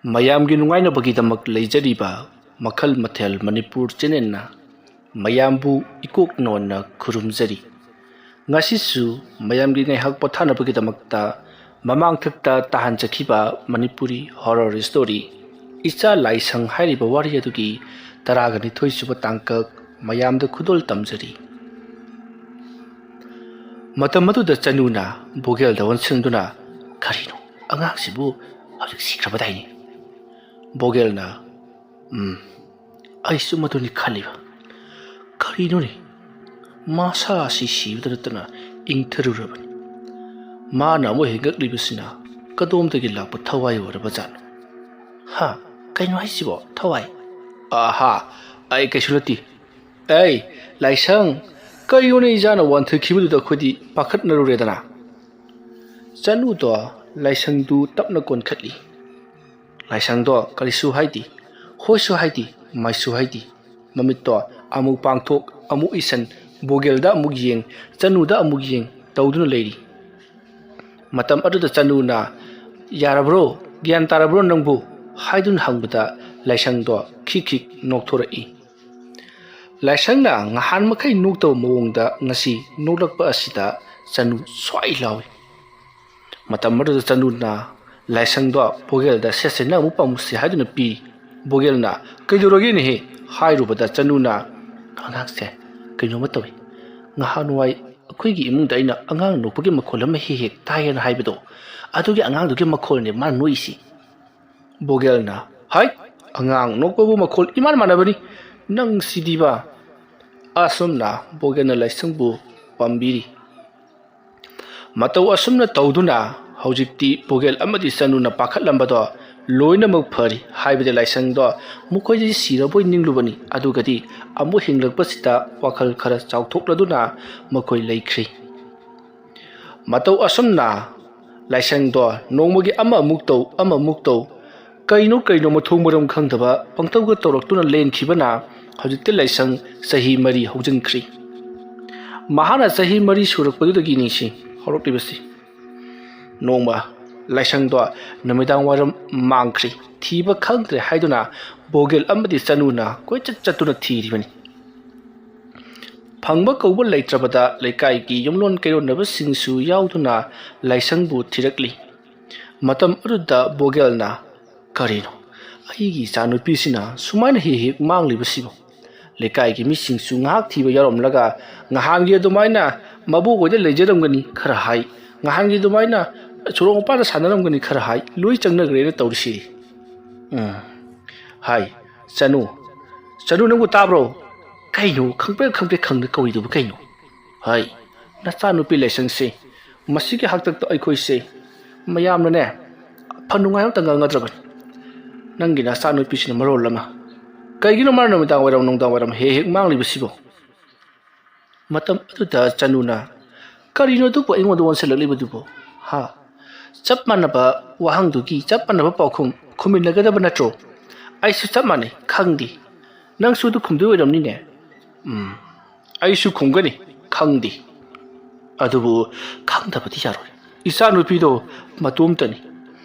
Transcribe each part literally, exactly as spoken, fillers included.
ꯃꯌꯥꯝꯒꯤ ꯅꯨꯡꯉꯥꯏꯅꯕꯒꯤꯗꯃꯛ ꯂꯩꯖꯔꯤꯕ ꯃꯈꯜ ꯃꯊꯦꯜ ꯃꯅꯤꯄꯨꯔ ꯆꯦꯅꯦꯜꯅ ꯃꯌꯥꯝꯕꯨ ꯏꯀꯣꯛ ꯅꯣꯟꯅ ꯈꯨꯔꯨꯝꯖꯔꯤ꯫ ꯉꯁꯤꯁꯨ ꯃꯌꯥꯝꯒꯤ ꯉꯥꯏꯍꯥꯛ ꯄꯣꯊꯥꯅꯕꯒꯤꯗꯃꯛꯇ ꯃꯃꯥꯡꯊꯛꯇ ꯇꯥꯍꯟꯖꯈꯤꯕ ꯃꯅꯤꯄꯨꯔꯤ ꯍꯣꯔꯔ ꯁ꯭ꯇꯣꯔꯤ ꯏꯆꯥ ꯂꯥꯏꯁꯪ ꯍꯥꯏꯔꯤꯕ ꯋꯥꯔꯤ ꯑꯗꯨꯒꯤ ꯇꯔꯥꯒ ꯅꯤꯊꯣꯏ ꯁꯨꯕ ꯇꯥꯡꯀꯛ ꯃꯌꯥꯝꯗ ꯈꯨꯗꯣꯜ ꯇꯝꯖꯔꯤ꯫ ꯃꯇꯝ ꯑꯗꯨꯗ ꯆꯅꯨꯅ ꯕꯣꯒꯦꯜꯗ ꯑꯣꯟꯁꯤꯟꯗꯨꯅ, "ꯀꯔꯤꯅꯣ, ꯑꯉꯥꯡꯁꯤꯕꯨ ꯍꯧꯖꯤꯛ ꯁꯤꯈ꯭ꯔꯕꯗꯥꯏꯅꯦ?" ꯕꯣꯒꯦꯜꯅ, "ꯎꯝ, ꯑꯩꯁꯨ ꯃꯗꯨꯅꯤ ꯈꯜꯂꯤꯕ꯫ ꯀꯔꯤꯅꯣꯅꯦ, ꯃꯥꯁꯥ ꯑꯁꯤ ꯁꯤꯕꯗ ꯅꯠꯇꯅ ꯏꯪꯊꯔꯨꯔꯕꯅꯤ꯫ ꯃꯥꯅ ꯑꯃꯨꯛ ꯍꯦꯟꯒꯠꯂꯤꯕꯁꯤꯅ ꯀꯗꯣꯝꯗꯒꯤ ꯂꯥꯛꯄ ꯊꯋꯥꯏ ꯑꯣꯏꯔꯕꯖꯥꯠꯅꯣ? ꯍꯥ, ꯀꯩꯅꯣ ꯍꯥꯏꯁꯤꯕꯣ, ꯊꯋꯥꯏ?" "ꯑꯍꯥ, ꯑꯩ ꯀꯩꯁꯨ ꯅꯠꯇꯦ꯫ ꯑꯩ, ꯂꯥꯏꯁꯪ, ꯀꯔꯤꯅꯣꯅꯦ, ꯏꯆꯥꯅ ꯋꯥꯟꯊꯈꯤꯕꯗꯨꯗ ꯑꯩꯈꯣꯏꯗꯤ ꯄꯥꯈꯠꯅꯔꯨꯔꯦꯗꯅ?" ꯆꯅꯨꯗꯣ ꯂꯥꯏꯁꯪꯗꯨ ꯇꯞꯅ ꯀꯣꯟꯈꯠꯂꯤ꯫ ꯂꯥꯏꯁꯪꯗꯣ ꯀꯔꯤꯁꯨ ꯍꯥꯏꯗꯦ, ꯍꯣꯏꯁꯨ ꯍꯥꯏꯗꯦ, ꯃꯥꯏꯁꯨ ꯍꯥꯏꯗꯦ꯫ ꯃꯃꯤꯠꯇꯣ ꯑꯃꯨꯛ ꯄꯥꯡꯊꯣꯛ, ꯑꯃꯨꯛ ꯏꯁꯟ, ꯕꯣꯒꯦꯜꯗ ꯑꯃꯨꯛ ꯌꯦꯡ, ꯆꯅꯨꯗ ꯑꯃꯨꯛ ꯌꯦꯡ ꯇꯧꯗꯨꯅ ꯂꯩꯔꯤ꯫ ꯃꯇꯝ ꯑꯗꯨꯗ ꯆꯅꯨꯅ, "ꯌꯥꯔꯕ꯭ꯔꯣ? ꯒ꯭ꯌꯥꯟ ꯇꯥꯔꯕ꯭ꯔꯣ ꯅꯪꯕꯨ?" ꯍꯥꯏꯗꯨꯅ ꯍꯪꯕꯗ ꯂꯥꯏꯁꯪꯗꯣ ꯈꯤꯛ ꯈꯤꯛ ꯅꯣꯛꯊꯣꯔꯛꯏ꯫ ꯂꯥꯏꯁꯪꯅ ꯉꯍꯥꯟ ꯃꯈꯩ ꯅꯣꯛꯇꯕ ꯃꯑꯣꯡꯗ ꯉꯁꯤ ꯅꯣꯛꯂꯛꯄ ꯑꯁꯤꯗ ꯆꯅꯨ ꯁ꯭ꯋꯥꯏ ꯂꯥꯎꯏ꯫ ꯃꯇꯝ ꯑꯗꯨꯗ ꯆꯅꯨꯅ ꯂꯥꯏꯁꯪꯗꯣ ꯕꯣꯒꯦꯜꯗ, "ꯁꯦ ꯁꯦ, ꯅꯪ ꯑꯃꯨꯛ ꯄꯥꯝꯃꯨꯁꯦ" ꯍꯥꯏꯗꯨꯅ ꯄꯤ꯫ ꯕꯣꯒꯦꯜꯅ, "ꯀꯩꯗꯧꯔꯒꯦꯅꯦꯍꯦ?" ꯍꯥꯏꯔꯨꯕꯗ ꯆꯅꯨꯅ, "ꯑꯉꯥꯡꯁꯦ ꯀꯩꯅꯣꯝꯃ ꯇꯧꯏ꯫ ꯉꯍꯥꯟꯋꯥꯏ ꯑꯩꯈꯣꯏꯒꯤ ꯏꯃꯨꯡꯗ ꯑꯩꯅ ꯑꯉꯥꯡ ꯅꯣꯛꯄꯒꯤ ꯃꯈꯣꯜ ꯑꯃ ꯍꯦꯛ ꯍꯦꯛ ꯇꯥꯏꯌꯦꯅ ꯍꯥꯏꯕꯗꯣ, ꯑꯗꯨꯒꯤ ꯑꯉꯥꯡꯗꯨꯒꯤ ꯃꯈꯣꯜꯅꯦ ꯃꯥꯅ ꯅꯣꯛꯏꯁꯤ꯫" ꯕꯣꯒꯦꯜꯅ, "ꯍꯥꯏ, ꯑꯉꯥꯡ ꯅꯣꯛꯄꯕꯨ ꯃꯈꯣꯜ ꯏꯃꯥꯟ ꯃꯥꯟꯅꯕꯅꯤ꯫ ꯅꯪꯁꯤꯗꯤꯕ꯫" ꯑꯁꯨꯝꯅ ꯕꯣꯒꯦꯜꯅ ꯂꯥꯏꯁꯪꯕꯨ ꯄꯥꯝꯕꯤꯔꯤ꯫ ꯃꯇꯧ ꯑꯁꯨꯝꯅ ꯇꯧꯗꯨꯅ ꯍꯧꯖꯤꯛꯇꯤ ꯕꯣꯒꯦꯜ ꯑꯃꯗꯤ ꯆꯅꯨꯅ ꯄꯥꯈꯠꯂꯝꯕꯗꯣ ꯂꯣꯏꯅꯃꯛ ꯐꯔꯤ꯫ ꯍꯥꯏꯕꯗꯤ ꯂꯥꯏꯁꯪꯗꯣ ꯃꯈꯣꯏꯗꯤ ꯁꯤꯔꯕꯣꯏ ꯅꯤꯡꯂꯨꯕꯅꯤ, ꯑꯗꯨꯒꯗꯤ ꯑꯃꯨꯛ ꯍꯤꯡꯂꯛꯄꯁꯤꯗ ꯋꯥꯈꯜ ꯈꯔ ꯆꯥꯎꯊꯣꯛꯂꯗꯨꯅ ꯃꯈꯣꯏ ꯂꯩꯈ꯭ꯔꯤ꯫ ꯃꯇꯧ ꯑꯁꯨꯝꯅ ꯂꯥꯏꯁꯪꯗꯣ ꯅꯣꯡꯃꯒꯤ ꯑꯃꯃꯨꯛ ꯇꯧ, ꯑꯃꯃꯨꯛ ꯇꯧ, ꯀꯩꯅꯣ ꯀꯩꯅꯣ ꯃꯊꯣꯡ ꯃꯔꯝ ꯈꯪꯗꯕ ꯄꯪꯇꯧꯒ ꯇꯧꯔꯛꯇꯨꯅ ꯂꯦꯟꯈꯤꯕꯅ ꯍꯧꯖꯤꯛꯇꯤ ꯂꯥꯏꯁꯪ ꯆꯍꯤ ꯃꯔꯤ ꯍꯧꯖꯤꯟꯈ꯭ꯔꯤ꯫ ꯃꯍꯥꯛꯅ ꯆꯍꯤ ꯃꯔꯤ ꯁꯨꯔꯛꯄꯗꯨꯗꯒꯤ ꯅꯤꯡꯁꯤꯡ ꯍꯧꯔꯛꯂꯤꯕꯁꯤ꯫ ꯅꯣꯡꯃ ꯂꯥꯏꯁꯪꯗꯣ ꯅꯨꯃꯤꯗꯥꯡ ꯋꯥꯏꯔꯝ ꯃꯥꯡꯈ꯭ꯔꯦ, ꯊꯤꯕ ꯈꯪꯗ꯭ꯔꯦ ꯍꯥꯏꯗꯨꯅ ꯕꯣꯒꯦꯜ ꯑꯃꯗꯤ ꯆꯅꯨꯅ ꯀꯣꯏꯆꯠ ꯆꯠꯇꯨꯅ ꯊꯤꯔꯤꯕꯅꯤ꯫ ꯐꯪꯕ ꯀꯧꯕ ꯂꯩꯇ꯭ꯔꯕꯗ ꯂꯩꯀꯥꯏꯒꯤ ꯌꯨꯝꯂꯣꯟ ꯀꯩꯔꯣꯟꯅꯕꯁꯤꯡꯁꯨ ꯌꯥꯎꯗꯨꯅ ꯂꯥꯏꯁꯪꯕꯨ ꯊꯤꯔꯛꯂꯤ꯫ ꯃꯇꯝ ꯑꯗꯨꯗ ꯕꯣꯒꯦꯜꯅ, "ꯀꯔꯤꯅꯣ, ꯑꯩꯒꯤ ꯏꯆꯥꯅꯨꯄꯤꯁꯤꯅ ꯁꯨꯃꯥꯏꯅ ꯍꯦꯛ ꯍꯦꯛ ꯃꯥꯡꯂꯤꯕꯁꯤꯕꯨ?" ꯂꯩꯀꯥꯏꯒꯤ ꯃꯤꯁꯤꯡꯁꯨ ꯉꯥꯏꯍꯥꯛ ꯊꯤꯕ ꯌꯥꯎꯔꯝꯂꯒ, ꯅꯍꯥꯟꯒꯤ ꯑꯗꯨꯃꯥꯏꯅ ꯃꯕꯣꯛ ꯍꯣꯏꯗ ꯂꯩꯖꯔꯝꯒꯅꯤ ꯈꯔ ꯍꯥꯏ, ꯅꯍꯥꯟꯒꯤ ꯑꯗꯨꯃꯥꯏꯅ ꯁꯣꯔꯣꯛ ꯃꯄꯥꯟꯗ ꯁꯥꯟꯅꯔꯝꯒꯅꯤ ꯈꯔ ꯍꯥꯏ, ꯂꯣꯏ ꯆꯪꯅꯈ꯭ꯔꯦꯅ ꯇꯧꯔꯤꯁꯤ꯫ ꯎꯝ, ꯍꯥꯏ, "ꯆꯅꯨ, ꯆꯅꯨ, ꯅꯪꯕꯨ ꯇꯥꯕ꯭ꯔꯣ? ꯀꯩꯅꯣ ꯈꯪꯄ꯭ꯔꯦꯛ ꯈꯪꯄ꯭ꯔꯦꯛ ꯈꯪꯅ ꯀꯧꯔꯤꯗꯨꯕꯨ ꯀꯩꯅꯣ?" ꯍꯥꯏ, "ꯅꯆꯥꯅꯨꯄꯤ ꯂꯥꯏꯁꯪꯁꯦ, ꯃꯁꯤꯒꯤ ꯍꯥꯛꯇꯛꯇ ꯑꯩꯈꯣꯏꯁꯦ ꯃꯌꯥꯝꯅꯅꯦ ꯐ ꯅꯨꯡꯉꯥꯏ ꯑꯝꯇ ꯉꯥꯡꯅꯗ꯭ꯔꯕꯅꯤ꯫ ꯅꯪꯒꯤ ꯅꯆꯥꯅꯨꯄꯤꯁꯤꯅ ꯃꯔꯣꯜ ꯑꯃ, ꯀꯩꯒꯤꯅꯣ ꯃꯥꯅ ꯅꯨꯃꯤꯗꯥꯡ ꯋꯥꯏꯔꯝ ꯅꯨꯡꯗꯥꯡ ꯋꯥꯏꯔꯝ ꯍꯦꯛ ꯍꯦꯛ ꯃꯥꯡꯂꯤꯕꯁꯤꯕꯣ?" ꯃꯇꯝ ꯑꯗꯨꯗ ꯆꯅꯨꯅ, "ꯀꯔꯤꯅꯣ ꯑꯗꯨꯕꯨ ꯑꯩꯉꯣꯟꯗ ꯑꯣꯟꯁꯤꯜꯂꯛꯂꯤꯕꯗꯨꯕꯨ? ꯍꯥ? ꯆꯞ ꯃꯥꯟꯅꯕ ꯋꯥꯍꯪꯗꯨꯒꯤ ꯆꯞ ꯃꯥꯟꯅꯕ ꯄꯥꯎꯈꯨꯝ ꯈꯨꯝꯃꯤꯟꯅꯒꯗꯕ ꯅꯠꯇ꯭ꯔꯣ? ꯑꯩꯁꯨ ꯆꯞ ꯃꯥꯟꯅꯩ, ꯈꯪꯗꯦ꯫ ꯅꯪꯁꯨ ꯑꯗꯨ ꯈꯨꯝꯗꯣꯏ ꯑꯣꯏꯔꯝꯅꯤꯅꯦ?" "ꯎꯝ, ꯑꯩꯁꯨ ꯈꯨꯝꯒꯅꯤ, ꯈꯪꯗꯦ꯫ ꯑꯗꯨꯕꯨ ꯈꯪꯗꯕꯗꯤ ꯌꯥꯔꯣꯏ꯫ ꯏꯆꯥꯅꯨꯄꯤꯗꯣ ꯃꯇꯣꯝꯇꯅꯤ꯫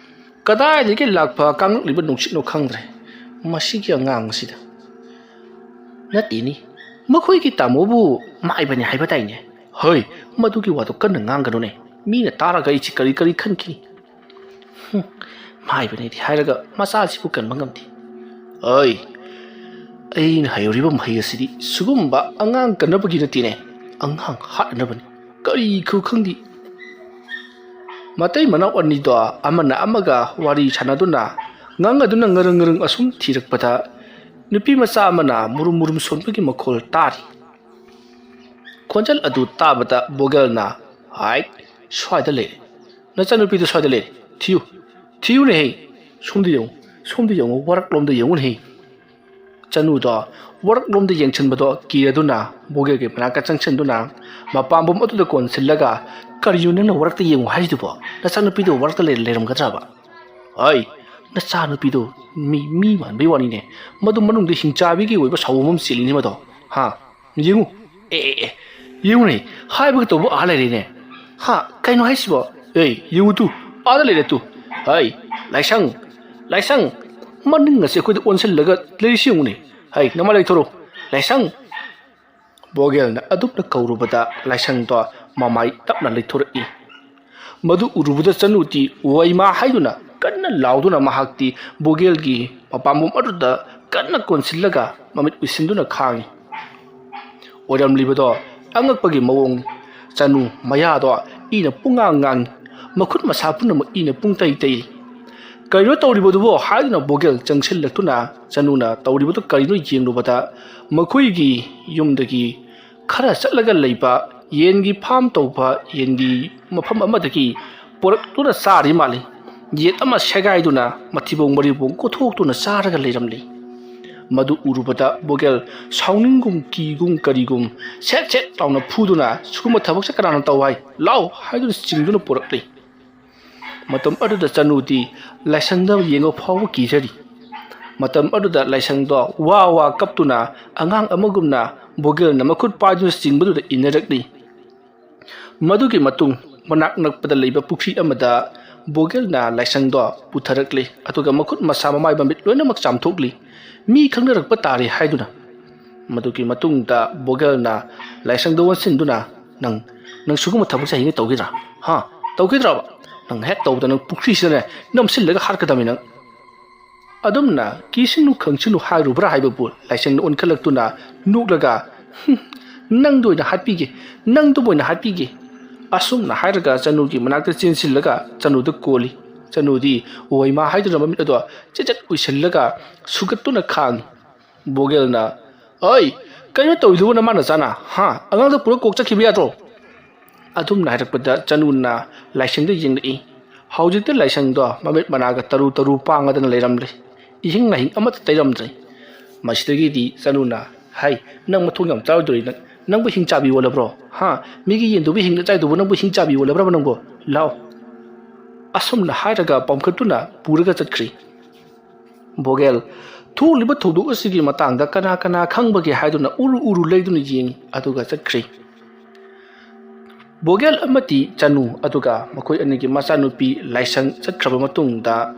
ꯀꯗꯥꯏꯗꯒꯤ ꯂꯥꯛꯄ ꯀꯥꯡꯂꯨꯞꯂꯤꯕ ꯅꯨꯡꯁꯤꯠꯅꯣ ꯈꯪꯗ꯭ꯔꯦ꯫ ꯃꯁꯤꯒꯤ ꯑꯉꯥꯡ ꯑꯁꯤꯗ꯫ ꯅꯠꯇꯦꯅꯤ, ꯃꯈꯣꯏꯒꯤ ꯇꯥꯃꯣꯕꯨ ꯃꯥꯏꯕꯅꯤ ꯍꯥꯏꯕ ꯇꯥꯏꯅꯦ꯫ ꯍꯣꯏ, ꯃꯗꯨꯒꯤ ꯋꯥꯗꯨ ꯀꯟꯅ ꯉꯥꯡꯒꯅꯨꯅꯦ꯫ ꯃꯤꯅ ꯇꯥꯔꯒ ꯑꯩꯁꯤ ꯀꯔꯤ ꯀꯔꯤ ꯈꯟꯈꯤꯅꯤ?" "ꯍꯨꯝ, ꯃꯥꯏꯕꯅꯦꯗꯤ ꯍꯥꯏꯔꯒ ꯃꯆꯥꯁꯤꯕꯨ ꯀꯟꯕ ꯉꯝꯗꯦ꯫ ꯑꯩ, ꯑꯩꯅ ꯍꯥꯏꯔꯤꯕ ꯃꯍꯩ ꯑꯁꯤꯗꯤ ꯁꯤꯒꯨꯝꯕ ꯑꯉꯥꯡ ꯀꯟꯅꯕꯒꯤ ꯅꯠꯇꯦꯅꯦ, ꯑꯉꯥꯡ ꯍꯥꯠꯅꯕꯅꯤ꯫ ꯀꯔꯤ ꯈꯪꯗꯦ꯫" ꯃꯇꯩ ꯃꯅꯥꯎ ꯑꯅꯤꯗꯣ ꯑꯃꯅ ꯑꯃꯒ ꯋꯥꯔꯤ ꯁꯥꯟꯅꯗꯨꯅ, ꯉꯥꯡꯅꯗꯨꯅ ꯉꯔꯪ ꯉꯔꯪ ꯑꯁꯨꯝ ꯊꯤꯔꯛꯄꯗ, ꯅꯨꯄꯤ ꯃꯆꯥ ꯑꯃꯅ ꯃꯨꯔꯨꯝ ꯃꯨꯔꯨꯝ ꯁꯣꯟꯕꯒꯤ ꯃꯈꯣꯜ ꯇꯥꯔꯤ꯫ ꯈꯣꯟꯖꯦꯜ ꯑꯗꯨ ꯇꯥꯕꯗ ꯕꯣꯒꯦꯜꯅ, "ꯍꯥꯏꯠ, ꯁ꯭ꯋꯥꯏꯗ ꯂꯩꯔꯦ꯫ ꯅꯆꯥꯅꯨꯄꯤꯗꯨ ꯁ꯭ꯋꯥꯏꯗ ꯂꯩꯔꯦ꯫ ꯊꯤꯌꯨ, ꯊꯤꯌꯨꯅꯦꯍꯦ꯫ ꯁꯣꯝꯗ ꯌꯦꯡꯉꯨ, ꯁꯣꯝꯗ ꯌꯦꯡꯉꯨ, ꯋꯥꯔꯛꯂꯣꯝꯗ ꯌꯦꯡꯉꯨꯅꯦꯍꯦ꯫" ꯆꯅꯨꯗꯣ ꯋꯥꯔꯛꯂꯣꯝꯗ ꯌꯦꯡꯁꯤꯟꯕꯗꯣ ꯀꯤꯔꯗꯨꯅ ꯕꯣꯒꯦꯜꯒꯤ ꯃꯅꯥꯛꯇ ꯆꯪꯁꯤꯟꯗꯨꯅ ꯃꯄꯥꯟꯕꯨꯝ ꯑꯗꯨꯗ ꯀꯣꯟꯁꯤꯜꯂꯒ, "ꯀꯔꯤꯅꯣ ꯅꯪꯅ ꯋꯥꯔꯛꯇ ꯌꯦꯡꯉꯨ ꯍꯥꯏꯔꯤꯗꯨꯕꯣ? ꯅꯆꯥꯅꯨꯄꯤꯗꯨ ꯋꯥꯔꯛꯇ ꯂꯩ-, ꯂꯩꯔꯝꯒꯗ꯭ꯔꯕ?" "ꯍꯩ, ꯅꯆꯥꯅꯨꯄꯤꯗꯨ ꯃꯤ, ꯃꯤ ꯃꯥꯟꯕꯩ ꯋꯥꯅꯤꯅꯦ꯫ ꯃꯗꯨ ꯃꯅꯨꯡꯗ ꯍꯤꯡꯆꯥꯕꯤꯒꯤ ꯑꯣꯏꯕ ꯁꯥꯑꯣꯝ ꯑꯃ ꯆꯦꯜꯂꯤꯅꯦ ꯃꯗꯣ꯫ ꯍꯥ? ꯌꯦꯡꯉꯨ꯫ ꯑꯦ, ꯑꯦ, ꯑꯦ, ꯌꯦꯡꯉꯨꯅꯦ, ꯍꯥꯏꯕꯒ ꯇꯧꯕ ꯑꯥ ꯂꯩꯔꯦꯅꯦ꯫ ꯍꯥ, ꯀꯩꯅꯣ ꯍꯥꯏꯁꯤꯕꯣ? ꯑꯦ, ꯌꯦꯡꯉꯨ ꯇꯨ, ꯑꯥꯗ ꯂꯩꯔꯦ ꯇꯨ꯫ ꯍꯩ, ꯂꯥꯏꯁꯪ, ꯂꯥꯏꯁꯪ, ꯃꯅꯤꯡ ꯑꯁꯦ ꯑꯩꯈꯣꯏꯗ ꯑꯣꯟꯁꯤꯜꯂꯒ ꯂꯩꯔꯤꯁꯤ ꯌꯦꯡꯉꯨꯅꯦ꯫ ꯍꯩ, ꯅꯃꯥꯏ ꯂꯩꯊꯣꯔꯛꯎ, ꯂꯥꯏꯁꯪ꯫ ꯕꯣꯒꯦꯜꯅ ꯑꯗꯨꯝꯅ ꯀꯧꯔꯨꯕꯗ ꯂꯥꯏꯁꯪꯗꯣ ꯃꯃꯥꯏ ꯇꯞꯅ ꯂꯩꯊꯣꯔꯛꯏ꯫ ꯃꯗꯨ ꯎꯔꯨꯕꯗ ꯆꯅꯨꯗꯤ ꯋꯥꯏꯃꯥ ꯍꯥꯏꯗꯨꯅ ꯀꯟꯅ ꯂꯥꯎꯗꯨꯅ ꯃꯍꯥꯛꯇꯤ ꯕꯣꯒꯦꯜꯒꯤ ꯃꯄꯥꯝꯕꯣꯝ ꯑꯗꯨꯗ ꯀꯟꯅ ꯀꯣꯟꯁꯤꯜꯂꯒ ꯃꯃꯤꯠ ꯎꯏꯁꯤꯟꯗꯨꯅ ꯈꯥꯡꯉꯤ꯫ ꯑꯣꯏꯔꯝꯂꯤꯕꯗꯣ ꯑꯉꯛꯄꯒꯤ ꯃꯑꯣꯡꯅꯤ꯫ ꯆꯅꯨ ꯃꯌꯥꯗꯣ ꯏꯅ ꯄꯨꯡꯉꯥꯡ ꯉꯥꯡꯉꯤ꯫ ꯃꯈꯨꯠ ꯃꯁꯥ ꯄꯨꯝꯅꯃꯛ ꯏꯅ ꯄꯨꯡꯇꯩ ꯇꯩꯔꯤ꯫ "ꯀꯔꯤꯅꯣ ꯇꯧꯔꯤꯕꯗꯨꯕꯣ?" ꯍꯥꯏꯗꯨꯅ ꯕꯣꯒꯦꯜ ꯆꯪꯁꯤꯜꯂꯛꯇꯨꯅ ꯆꯅꯨꯅ ꯇꯧꯔꯤꯕꯗꯨ ꯀꯔꯤꯅꯣ ꯌꯦꯡꯂꯨꯕꯗ ꯃꯈꯣꯏꯒꯤ ꯌꯨꯝꯗꯒꯤ ꯈꯔ ꯆꯠꯂꯒ ꯂꯩꯕ ꯌꯦꯟꯒꯤ ꯐꯥꯝ ꯇꯧꯕ ꯌꯦꯟꯒꯤ ꯃꯐꯝ ꯑꯃꯗꯒꯤ ꯄꯨꯔꯛꯇꯨꯅ ꯆꯥꯔꯤ ꯃꯥꯜꯂꯤ꯫ ꯌꯦꯟ ꯑꯃ ꯁꯦꯒꯥꯏꯗꯨꯅ ꯃꯊꯤꯕꯣꯡ ꯃꯔꯤꯕꯣꯡ ꯀꯣꯊꯣꯛꯇꯨꯅ ꯆꯥꯔꯒ ꯂꯩꯔꯝꯂꯤ꯫ ꯃꯗꯨ ꯎꯔꯨꯕꯗ ꯕꯣꯒꯦꯜ ꯁꯥꯎꯅꯤꯡꯒꯨꯝ ꯀꯤꯒꯨꯝ ꯀꯔꯤꯒꯨꯝ ꯁꯦꯠ ꯁꯦꯠ ꯂꯥꯎꯅ ꯐꯨꯗꯨꯅ, "ꯁꯤꯒꯨꯝꯕ ꯊꯕꯛꯁꯦ ꯀꯅꯥꯅ ꯇꯧ ꯍꯥꯏ? ꯂꯥꯎ!" ꯍꯥꯏꯗꯨꯅ ꯆꯤꯡꯗꯨꯅ ꯄꯨꯔꯛꯂꯤ꯫ ꯃꯇꯝ ꯑꯗꯨꯗ ꯆꯅꯨꯗꯤ ꯂꯥꯏꯁꯪꯗ ꯌꯦꯡꯕ ꯐꯥꯎꯕ ꯀꯤꯖꯔꯤ꯫ ꯃꯇꯝ ꯑꯗꯨꯗ ꯂꯥꯏꯁꯪꯗꯣ ꯋꯥ ꯋꯥ ꯀꯞꯇꯨꯅ ꯑꯉꯥꯡ ꯑꯃꯒꯨꯝꯅ ꯕꯣꯒꯦꯜꯅ ꯃꯈꯨꯠ ꯄꯥꯏꯗꯨꯅ ꯆꯤꯡꯕꯗꯨꯗ ꯏꯟꯅꯔꯛꯂꯤ꯫ ꯃꯗꯨꯒꯤ ꯃꯇꯨꯡ ꯃꯅꯥꯛ ꯅꯛꯄꯗ ꯂꯩꯕ ꯄꯨꯈ꯭ꯔꯤ ꯑꯃꯗ ꯕꯣꯒꯦꯜꯅ ꯂꯥꯏꯁꯪꯗꯣ ꯄꯨꯊꯔꯛꯂꯤ, ꯑꯗꯨꯒ ꯃꯈꯨꯠ ꯃꯁꯥ ꯃꯃꯥꯏ ꯃꯃꯤꯠ ꯂꯣꯏꯅꯃꯛ ꯆꯥꯝꯊꯣꯛꯂꯤ꯫ ꯃꯤ ꯈꯪꯅꯔꯛꯄ ꯇꯥꯔꯦ ꯍꯥꯏꯗꯨꯅ꯫ ꯃꯗꯨꯒꯤ ꯃꯇꯨꯡꯗ ꯕꯣꯒꯦꯜꯅ ꯂꯥꯏꯁꯪꯗ ꯑꯣꯟꯁꯤꯟꯗꯨꯅ, "ꯅꯪ, ꯅꯪ ꯁꯤꯒꯨꯝꯕ ꯊꯕꯛꯁꯦ ꯍꯌꯦꯡ ꯇꯧꯈꯤꯗ꯭ꯔꯥ? ꯍꯥ? ꯇꯧꯈꯤꯗ꯭ꯔꯕ? ꯅꯪ ꯍꯦꯛ ꯇꯧꯕꯗ ꯅꯪ ꯄꯨꯈ꯭ꯔꯤꯁꯤꯗꯅꯦ ꯅꯝꯁꯤꯜꯂꯒ ꯍꯥꯠꯀꯗꯕꯅꯤ ꯅꯪ"꯫ ꯑꯗꯨꯝꯅ "ꯀꯤꯁꯤꯅꯨ ꯈꯪꯁꯤꯅꯨ" ꯍꯥꯏꯔꯨꯕ꯭ꯔꯥ ꯍꯥꯏꯕꯕꯨ ꯂꯥꯏꯁꯪꯅ ꯑꯣꯟꯈꯠꯂꯛꯇꯨꯅ ꯅꯣꯛꯂꯒ, "ꯍꯨꯝ, ꯅꯪꯗ ꯑꯣꯏꯅ ꯍꯥꯠꯄꯤꯒꯦ, ꯅꯪꯗꯕꯨ ꯑꯣꯏꯅ ꯍꯥꯠꯄꯤꯒꯦ"꯫ ꯑꯁꯨꯝꯅ ꯍꯥꯏꯔꯒ ꯆꯅꯨꯒꯤ ꯃꯅꯥꯛꯇ ꯆꯦꯟꯁꯤꯜꯂꯒ ꯆꯅꯨꯗ ꯀꯣꯜꯂꯤ꯫ ꯆꯅꯨꯗꯤ ꯑꯣꯏꯃꯥ ꯍꯥꯏꯗꯨꯅ ꯃꯃꯤꯠ ꯑꯗꯣ ꯆꯦꯆꯠ ꯎꯏꯁꯤꯜꯂꯒ ꯁꯨꯒꯠꯇꯨꯅ ꯈꯥꯡꯉꯤ꯫ ꯕꯣꯒꯦꯜꯅ, "ꯑꯩ, ꯀꯩꯅꯣ ꯇꯧꯔꯤꯗꯨꯕꯨ ꯅꯃꯥ ꯅꯆꯥꯅ? ꯍꯥ? ꯑꯉꯥꯡꯗ ꯄꯨꯔ ꯀꯣꯛ ꯆꯠꯈꯤꯕ ꯌꯥꯗ꯭ꯔꯣ?" ꯑꯗꯨꯝꯅ ꯍꯥꯏꯔꯛꯄꯗ ꯆꯅꯨꯅ ꯂꯥꯏꯁꯪꯗ ꯌꯦꯡꯂꯛꯏ꯫ ꯍꯧꯖꯤꯛꯇꯤ ꯂꯥꯏꯁꯪꯗꯣ ꯃꯃꯤꯠ ꯃꯅꯥꯒ ꯇꯔꯨ ꯇꯔꯨ ꯄꯥꯡꯉꯗꯅ ꯂꯩꯔꯝꯂꯦ꯫ ꯏꯍꯤꯡ ꯅꯥꯍꯤꯡ ꯑꯃꯠꯇ ꯇꯩꯔꯝꯗ꯭ꯔꯦ꯫ ꯃꯁꯤꯗꯒꯤꯗꯤ ꯆꯅꯨꯅ, "ꯍꯩ, ꯅꯪ ꯃꯊꯣꯡ ꯌꯥꯝ ꯆꯥꯔꯣꯏꯗꯧꯔꯤ ꯅꯪ꯫ ꯅꯪꯕꯨ ꯍꯤꯡꯆꯥꯕꯤ ꯑꯣꯜꯂꯕ꯭ꯔꯣ? ꯍꯥ? ꯃꯤꯒꯤ ꯌꯦꯟꯗꯨꯕꯨ ꯍꯤꯡꯅ ꯆꯥꯏꯗꯨꯕꯨ ꯅꯪꯕꯨ ꯍꯤꯡꯆꯥꯕꯤ ꯑꯣꯜꯂꯕ꯭ꯔꯕ ꯅꯪꯕꯨ? ꯂꯥꯎ"꯫ ꯑꯁꯨꯝꯅ ꯍꯥꯏꯔꯒ ꯄꯝꯈꯠꯇꯨꯅ ꯄꯨꯔꯒ ꯆꯠꯈ꯭ꯔꯤ꯫ ꯕꯣꯒꯦꯜ ꯊꯣꯛꯂꯤꯕ ꯊꯧꯗꯣꯛ ꯑꯁꯤꯒꯤ ꯃꯇꯥꯡꯗ ꯀꯅꯥ ꯀꯅꯥ ꯈꯪꯕꯒꯦ ꯍꯥꯏꯗꯨꯅ ꯎꯔꯨ ꯎꯔꯨ ꯂꯩꯗꯨꯅ ꯌꯦꯡꯉꯤ, ꯑꯗꯨꯒ ꯆꯠꯈ꯭ꯔꯤ꯫ ꯕꯣꯒꯦꯜ ꯑꯃꯗꯤ ꯆꯅꯨ, ꯑꯗꯨꯒ ꯃꯈꯣꯏ ꯑꯅꯤꯒꯤ ꯃꯆꯥꯅꯨꯄꯤ ꯂꯥꯏꯁꯪ ꯆꯠꯈ꯭ꯔꯕ ꯃꯇꯨꯡꯗ,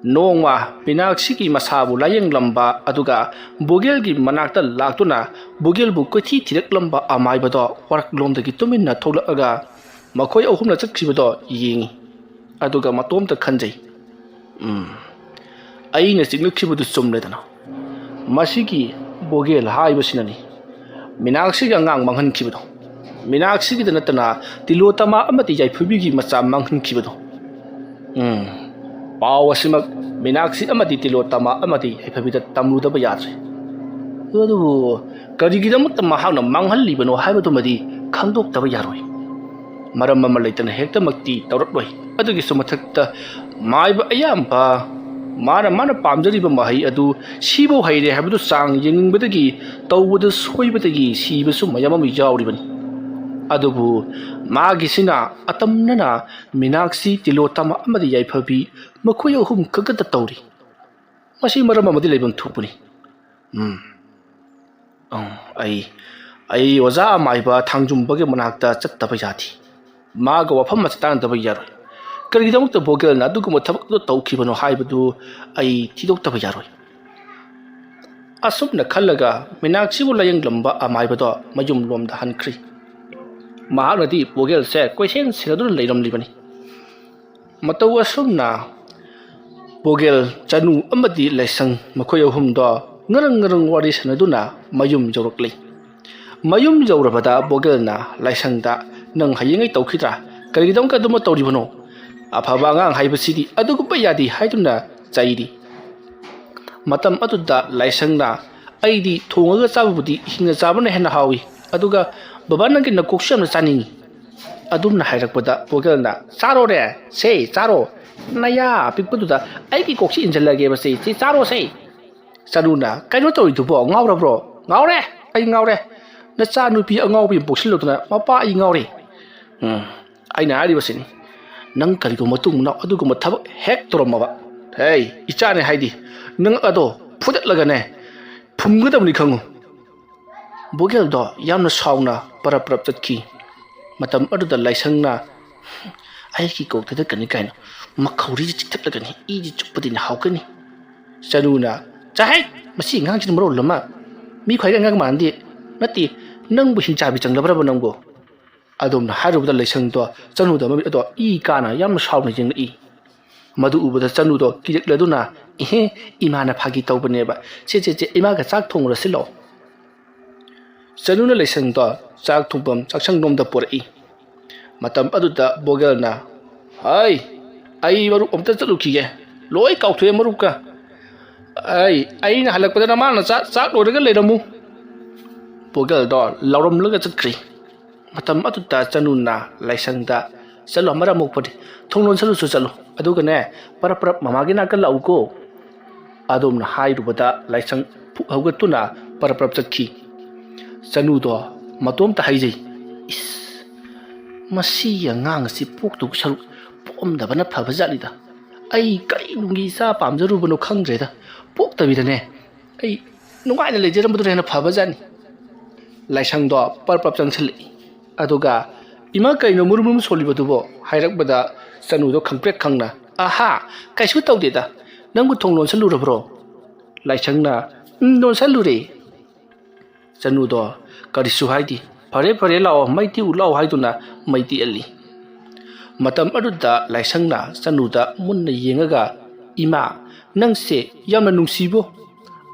ꯅꯣꯡꯃ ꯃꯤꯅꯥꯛꯁꯤꯒꯤ ꯃꯁꯥꯕꯨ ꯂꯥꯌꯦꯡꯂꯝꯕ ꯑꯗꯨꯒ ꯕꯣꯒꯦꯜꯒꯤ ꯃꯅꯥꯛꯇ ꯂꯥꯛꯇꯨꯅ ꯕꯣꯒꯦꯜꯕꯨ ꯀꯣꯏꯊꯤ ꯊꯤꯔꯛꯂꯝꯕ ꯑꯃꯥꯏꯕꯗꯣ ꯋꯥꯔꯛꯂꯣꯝꯗꯒꯤ ꯇꯨꯃꯤꯟꯅ ꯊꯣꯛꯂꯛꯑꯒ ꯃꯈꯣꯏ ꯑꯍꯨꯝꯅ ꯆꯠꯈꯤꯕꯗꯣ ꯌꯦꯡꯏ꯫ ꯑꯗꯨꯒ ꯃꯇꯣꯝꯇ ꯈꯟꯖꯩ, "ꯎꯝ, ꯑꯩꯅ ꯆꯤꯡꯂꯛꯈꯤꯕꯗꯨ ꯆꯨꯝꯂꯦꯗꯅ꯫ ꯃꯁꯤꯒꯤ ꯕꯣꯒꯦꯜ ꯍꯥꯏꯕꯁꯤꯅꯅꯤ ꯃꯤꯅꯥꯛꯁꯤꯒꯤ ꯑꯉꯥꯡ ꯃꯥꯡꯍꯟꯈꯤꯕꯗꯣ꯫ ꯃꯤꯅꯥꯛꯁꯤꯒꯤꯗ ꯅꯠꯇꯅ ꯇꯤꯂꯣꯇꯃꯥ ꯑꯃꯗꯤ ꯌꯥꯏꯐꯕꯤꯒꯤ ꯃꯆꯥ ꯃꯥꯡꯍꯟꯈꯤꯕꯗꯣ꯫ ꯎꯝ, ꯄꯥꯎ ꯑꯁꯤꯃꯛ ꯃꯤꯅꯥꯛꯁꯤ ꯑꯃꯗꯤ ꯇꯤꯂꯣꯇꯃꯥ ꯑꯃꯗꯤ ꯌꯥꯏꯐꯕꯤꯗ ꯇꯝꯂꯨꯗꯕ ꯌꯥꯗ꯭ꯔꯦ꯫ ꯑꯗꯨꯕꯨ ꯀꯔꯤꯒꯤꯗꯃꯛꯇ ꯃꯍꯥꯛꯅ ꯃꯥꯡꯍꯜꯂꯤꯕꯅꯣ ꯍꯥꯏꯕꯗꯨꯃꯗꯤ ꯈꯪꯗꯣꯛꯇꯕ ꯌꯥꯔꯣꯏ꯫ ꯃꯔꯝ ꯑꯃ ꯂꯩꯇꯅ ꯍꯦꯛꯇꯃꯛꯇꯤ ꯇꯧꯔꯛꯂꯣꯏ꯫ ꯑꯗꯨꯒꯤꯁꯨ ꯃꯊꯛꯇ ꯃꯥꯏꯕ ꯑꯌꯥꯝꯕ ꯃꯥꯅ, ꯃꯥꯅ ꯄꯥꯝꯖꯔꯤꯕ ꯃꯍꯩ ꯑꯗꯨ ꯁꯤꯐꯧ ꯍꯩꯔꯦ ꯍꯥꯏꯕꯗꯨ ꯆꯥꯡ ꯌꯦꯡꯅꯤꯡꯕꯗꯒꯤ ꯇꯧꯕꯗ ꯁꯣꯏꯕꯗꯒꯤ ꯁꯤꯕꯁꯨ ꯃꯌꯥꯝ ꯑꯃ ꯌꯥꯎꯔꯤꯕꯅꯤ꯫ ꯑꯗꯨꯕꯨ ꯃꯥꯒꯤꯁꯤꯅ ꯑꯇꯝꯅꯅ ꯃꯤꯅꯥꯛꯁꯤ, ꯇꯤꯂꯣꯇꯃꯥ ꯑꯃꯗꯤ ꯌꯥꯏꯐꯕꯤ, ꯃꯈꯣꯏ ꯑꯍꯨꯝ ꯈꯛꯇ ꯇꯧꯔꯤ꯫ ꯃꯁꯤ ꯃꯔꯝ ꯑꯃꯗꯤ ꯂꯩꯐꯝ ꯊꯣꯛꯄꯅꯤ꯫ ꯎꯝ, ꯎꯝ, ꯑꯩ, ꯑꯩ ꯑꯣꯖꯥ ꯑꯃꯥꯏꯕ ꯊꯥꯡꯖꯨꯝꯕꯒꯤ ꯃꯅꯥꯛꯇ ꯆꯠꯇꯕ ꯌꯥꯗꯦ꯫ ꯃꯥꯒ ꯋꯥꯐꯝ ꯑꯃ ꯇꯥꯟꯅꯗꯕ ꯌꯥꯔꯣꯏ꯫ ꯀꯔꯤꯒꯤꯗꯃꯛꯇ ꯕꯣꯒꯦꯜꯅ ꯑꯗꯨꯒꯨꯝꯕ ꯊꯕꯛ ꯑꯗꯨ ꯇꯧꯈꯤꯕꯅꯣ ꯍꯥꯏꯕꯗꯨ ꯑꯩ ꯊꯤꯗꯣꯛꯇꯕ ꯌꯥꯔꯣꯏ"꯫ ꯑꯁꯨꯝꯅ ꯈꯜꯂꯒ ꯃꯤꯅꯥꯛꯁꯤꯕꯨ ꯂꯥꯌꯦꯡꯂꯝꯕ ꯑꯃꯥꯏꯕꯗꯣ ꯃꯌꯨꯝ ꯂꯣꯝꯗ ꯍꯟꯈ꯭ꯔꯤ꯫ ꯃꯍꯥꯛꯅꯗꯤ ꯕꯣꯒꯦꯜꯁꯦ ꯀꯣꯏꯁꯦꯟ ꯁꯦꯟꯅꯗꯨꯅ ꯂꯩꯔꯝꯂꯤꯕꯅꯤ꯫ ꯃꯇꯧ ꯑꯁꯨꯝꯅ ꯕꯣꯒꯦꯜ, ꯆꯅꯨ ꯑꯃꯗꯤ ꯂꯥꯏꯁꯪ ꯃꯈꯣꯏ ꯑꯍꯨꯝꯗꯣ ꯉꯔꯪ ꯉꯔꯪ ꯋꯥꯔꯤ ꯁꯥꯟꯅꯗꯨꯅ ꯃꯌꯨꯝ ꯌꯧꯔꯛꯂꯤ꯫ ꯃꯌꯨꯝ ꯌꯧꯔꯕꯗ ꯕꯣꯒꯦꯜꯅ ꯂꯥꯏꯁꯪꯗ, "ꯅꯪ ꯍꯌꯦꯡꯉꯩ ꯇꯧꯈꯤꯗ꯭ꯔꯥ? ꯀꯔꯤꯒꯤꯗꯃꯛꯇ ꯑꯗꯨꯃ ꯇꯧꯔꯤꯕꯅꯣ? ꯑꯐꯕ ꯑꯉꯥꯡ ꯍꯥꯏꯕꯁꯤꯗꯤ ꯑꯗꯨꯒꯨꯝꯕ ꯌꯥꯗꯦ" ꯍꯥꯏꯗꯨꯅ ꯆꯩꯔꯤ꯫ ꯃꯇꯝ ꯑꯗꯨꯗ ꯂꯥꯏꯁꯪꯅ, "ꯑꯩꯗꯤ ꯊꯣꯡꯉꯒ ꯆꯥꯕꯕꯨꯗꯤ ꯍꯤꯡꯅ ꯆꯥꯕꯅ ꯍꯦꯟꯅ ꯍꯥꯎꯏ, ꯑꯗꯨꯒ ꯕꯕꯥ, ꯅꯪꯒꯤ ꯅꯀꯣꯛꯁꯨ ꯌꯥꯝꯅ ꯆꯥꯅꯤꯡꯏ"꯫ ꯑꯗꯨꯝꯅ ꯍꯥꯏꯔꯛꯄꯗ ꯕꯣꯒꯦꯜꯅ, "ꯆꯥꯔꯣꯔꯦ, ꯁꯦ ꯆꯥꯔꯣ, ꯅꯌꯥ ꯑꯄꯤꯛꯄꯗꯨꯗ ꯑꯩꯒꯤ ꯀꯣꯛꯁꯤ ꯏꯟꯁꯤꯜꯂꯒꯦꯕ, ꯁꯦ, ꯁꯦ ꯆꯥꯔꯣ ꯁꯦ"꯫ ꯆꯅꯨꯅ, "ꯀꯩꯅꯣ ꯇꯧꯔꯤꯗꯨꯕꯣ, ꯉꯥꯎꯔꯕ꯭ꯔꯣ?" "ꯉꯥꯎꯔꯦ, ꯑꯩ ꯉꯥꯎꯔꯦ꯫ ꯅꯆꯥ ꯅꯨꯄꯤ ꯑꯉꯥꯎꯕꯤ ꯑꯃ ꯄꯣꯛꯁꯤꯜꯂꯨꯗꯅ ꯃꯄꯥ ꯑꯩ ꯉꯥꯎꯔꯦ꯫ ꯎꯝ, ꯑꯩꯅ ꯍꯥꯏꯔꯤꯕꯁꯤꯅꯤ, ꯅꯪ ꯀꯔꯤꯒꯨꯝꯕ ꯃꯇꯨꯡ ꯃꯅꯥꯎ ꯑꯗꯨꯒꯨꯝꯕ ꯊꯕꯛ ꯍꯦꯛ ꯇꯧꯔꯝꯃꯕ, ꯍꯦ, ꯏꯆꯥꯅꯦ ꯍꯥꯏꯗꯤ, ꯅꯪ ꯑꯗꯣ ꯐꯨꯗꯠꯂꯒꯅꯦ, ꯐꯨꯝꯒꯗꯕꯅꯤ ꯈꯪꯉꯨ"꯫ ꯕꯣꯒꯦꯜꯗꯣ ꯌꯥꯝꯅ ꯁꯥꯎꯅ ꯄꯔꯞ ꯄꯔꯞ ꯆꯠꯈꯤ꯫ ꯃꯇꯝ ꯑꯗꯨꯗ ꯂꯥꯏꯁꯪꯅ, "ꯑꯩꯒꯤ ꯀꯣꯛ ꯊꯥꯗꯛꯀꯅꯤ" ꯀꯥꯏꯅ ꯃꯈꯧꯔꯤꯁꯤ ꯆꯤꯛꯊꯠꯂꯒꯅꯤ, ꯏꯁꯤ ꯆꯨꯞꯄꯗꯤꯅꯦ ꯍꯥꯎꯒꯅꯤ꯫ ꯆꯅꯨꯅ, "ꯆꯥꯍꯩ! ꯃꯁꯤ ꯑꯉꯥꯡꯁꯤꯅ ꯃꯔꯣꯜ ꯑꯃ, ꯃꯤ ꯈ꯭ꯋꯥꯏꯗꯒꯤ ꯑꯉꯥꯡ ꯃꯥꯟꯗꯦ꯫ ꯅꯠꯇꯦ, ꯅꯪꯕꯨ ꯍꯤꯡꯆꯥꯕꯤ ꯆꯪꯂꯕ꯭ꯔꯕ ꯅꯪꯕꯨ?" ꯑꯗꯣꯝꯅ ꯍꯥꯏꯔꯨꯕꯗ ꯂꯥꯏꯁꯪꯗꯣ ꯆꯅꯨꯗ ꯃꯃꯤꯠ ꯑꯗꯣ ꯏ ꯀꯥꯅ ꯌꯥꯝꯅ ꯁꯥꯎꯅ ꯌꯦꯡꯂꯛꯏ꯫ ꯃꯗꯨ ꯎꯕꯗ ꯆꯅꯨꯗꯣ ꯀꯤꯔꯛꯂꯗꯨꯅ, "ꯏꯍꯦ, ꯏꯃꯥꯅ ꯐꯥꯒꯤ ꯇꯧꯕꯅꯦꯕ꯫ ꯁꯦ, ꯁꯦ, ꯁꯦ, ꯏꯃꯥꯒ ꯆꯥꯛ ꯊꯣꯡꯉꯨꯔꯁꯤ ꯂꯥꯛꯑꯣ꯫" ꯆꯅꯨꯅ ꯂꯥꯏꯁꯪꯗꯣ ꯆꯥꯛ ꯊꯣꯡꯐꯝ ꯆꯥꯛꯁꯪꯂꯣꯝꯗ ꯄꯨꯔꯛꯏ꯫ ꯃꯇꯝ ꯑꯗꯨꯗ ꯕꯣꯒꯦꯜꯅ, "ꯍꯥꯏ, ꯑꯩ ꯃꯔꯨꯞ ꯑꯝꯇ ꯆꯠꯂꯨꯈꯤꯒꯦ꯫ ꯂꯣꯏ ꯀꯥꯎꯊꯣꯛꯑꯦ ꯃꯔꯨꯞꯀ꯫ ꯑꯩ, ꯑꯩꯅ ꯍꯜꯂꯛꯄꯗ ꯅꯃꯥꯅ ꯆꯥꯛ, ꯆꯥꯛ ꯂꯣꯏꯔꯒ ꯂꯩꯔꯝꯃꯨ꯫" ꯕꯣꯒꯦꯜꯗꯣ ꯂꯥꯎꯔꯝꯂꯒ ꯆꯠꯈ꯭ꯔꯤ꯫ ꯃꯇꯝ ꯑꯗꯨꯗ ꯆꯅꯨꯅ ꯂꯥꯏꯁꯪꯗ, "ꯆꯠꯂꯣ, ꯃꯔꯝ ꯃꯣꯛꯄꯅꯤ꯫ ꯊꯣꯡ ꯂꯣꯟꯁꯜꯂꯨꯁꯨ ꯆꯠꯂꯣ꯫ ꯑꯗꯨꯒꯅꯦ, ꯄꯔꯞ ꯄꯔꯞ ꯃꯃꯥꯒꯤ ꯅꯥꯛꯇ ꯂꯥꯛꯎꯀꯣ꯫" ꯑꯗꯣꯝꯅ ꯍꯥꯏꯔꯨꯕꯗ ꯂꯥꯏꯁꯪ ꯐꯨꯛ ꯍꯧꯒꯠꯇꯨꯅ ꯄꯔꯞ ꯄꯔꯞ ꯆꯠꯈꯤ꯫ ꯆꯅꯨꯗꯣ ꯃꯇꯣꯝꯇ ꯍꯥꯏꯖꯩ, "ꯏꯁ, ꯃꯁꯤ ꯑꯉꯥꯡ ꯑꯁꯤ ꯄꯣꯛꯇꯧ ꯁꯔꯨꯛ ꯄꯣꯛꯑꯝꯗꯕꯅ ꯐꯕ ꯖꯥꯠꯅꯤꯗ꯫ ꯑꯩ ꯀꯔꯤ ꯅꯨꯡꯒꯤ ꯏꯆꯥ ꯄꯥꯝꯖꯔꯨꯕꯅꯣ ꯈꯪꯗ꯭ꯔꯦꯗ꯫ ꯄꯣꯛꯇꯕꯤꯗꯅꯦ ꯑꯩ ꯅꯨꯡꯉꯥꯏꯅ ꯂꯩꯖꯔꯝꯕꯗꯨꯅ ꯍꯦꯟꯅ ꯐꯕ ꯖꯥꯠꯅꯤ꯫" ꯂꯥꯏꯁꯪꯗꯣ ꯄꯔꯞ ꯄꯔꯞ ꯆꯪꯁꯤꯜꯂꯛꯏ꯫ ꯑꯗꯨꯒ, "ꯏꯃꯥ, ꯀꯩꯅꯣ ꯃꯨꯔꯨꯝ ꯃꯨꯔꯨꯝ ꯁꯣꯜꯂꯤꯕꯗꯨꯕꯣ?" ꯍꯥꯏꯔꯛꯄꯗ ꯆꯅꯨꯗꯣ ꯈꯪꯄ꯭ꯔꯦꯛ ꯈꯪꯅ, "ꯑꯍꯥ, ꯀꯩꯁꯨ ꯇꯧꯗꯦꯗ꯫ ꯅꯪꯕꯨ ꯊꯣꯡ ꯂꯣꯟꯁꯜꯂꯨꯔꯕ꯭ꯔꯣ?" ꯂꯥꯏꯁꯪꯅ, "ꯎꯝ, ꯂꯣꯟꯁꯜꯂꯨꯔꯦ꯫" ꯆꯅꯨꯗꯣ ꯀꯔꯤꯁꯨ ꯍꯥꯏꯗꯦ꯫ "ꯐꯔꯦ, ꯐꯔꯦ, ꯂꯥꯛꯑꯣ, ꯃꯩ ꯇꯤꯛꯎ ꯂꯥꯛꯑꯣ" ꯍꯥꯏꯗꯨꯅ ꯃꯩ ꯇꯤꯛꯍꯜꯂꯤ꯫ ꯃꯇꯝ ꯑꯗꯨꯗ ꯂꯥꯏꯁꯪꯅ ꯆꯅꯨꯗ ꯃꯨꯟꯅ ꯌꯦꯡꯉꯒ, "ꯏꯃꯥ, ꯅꯪꯁꯦ ꯌꯥꯝꯅ ꯅꯨꯡꯁꯤꯕꯣ?"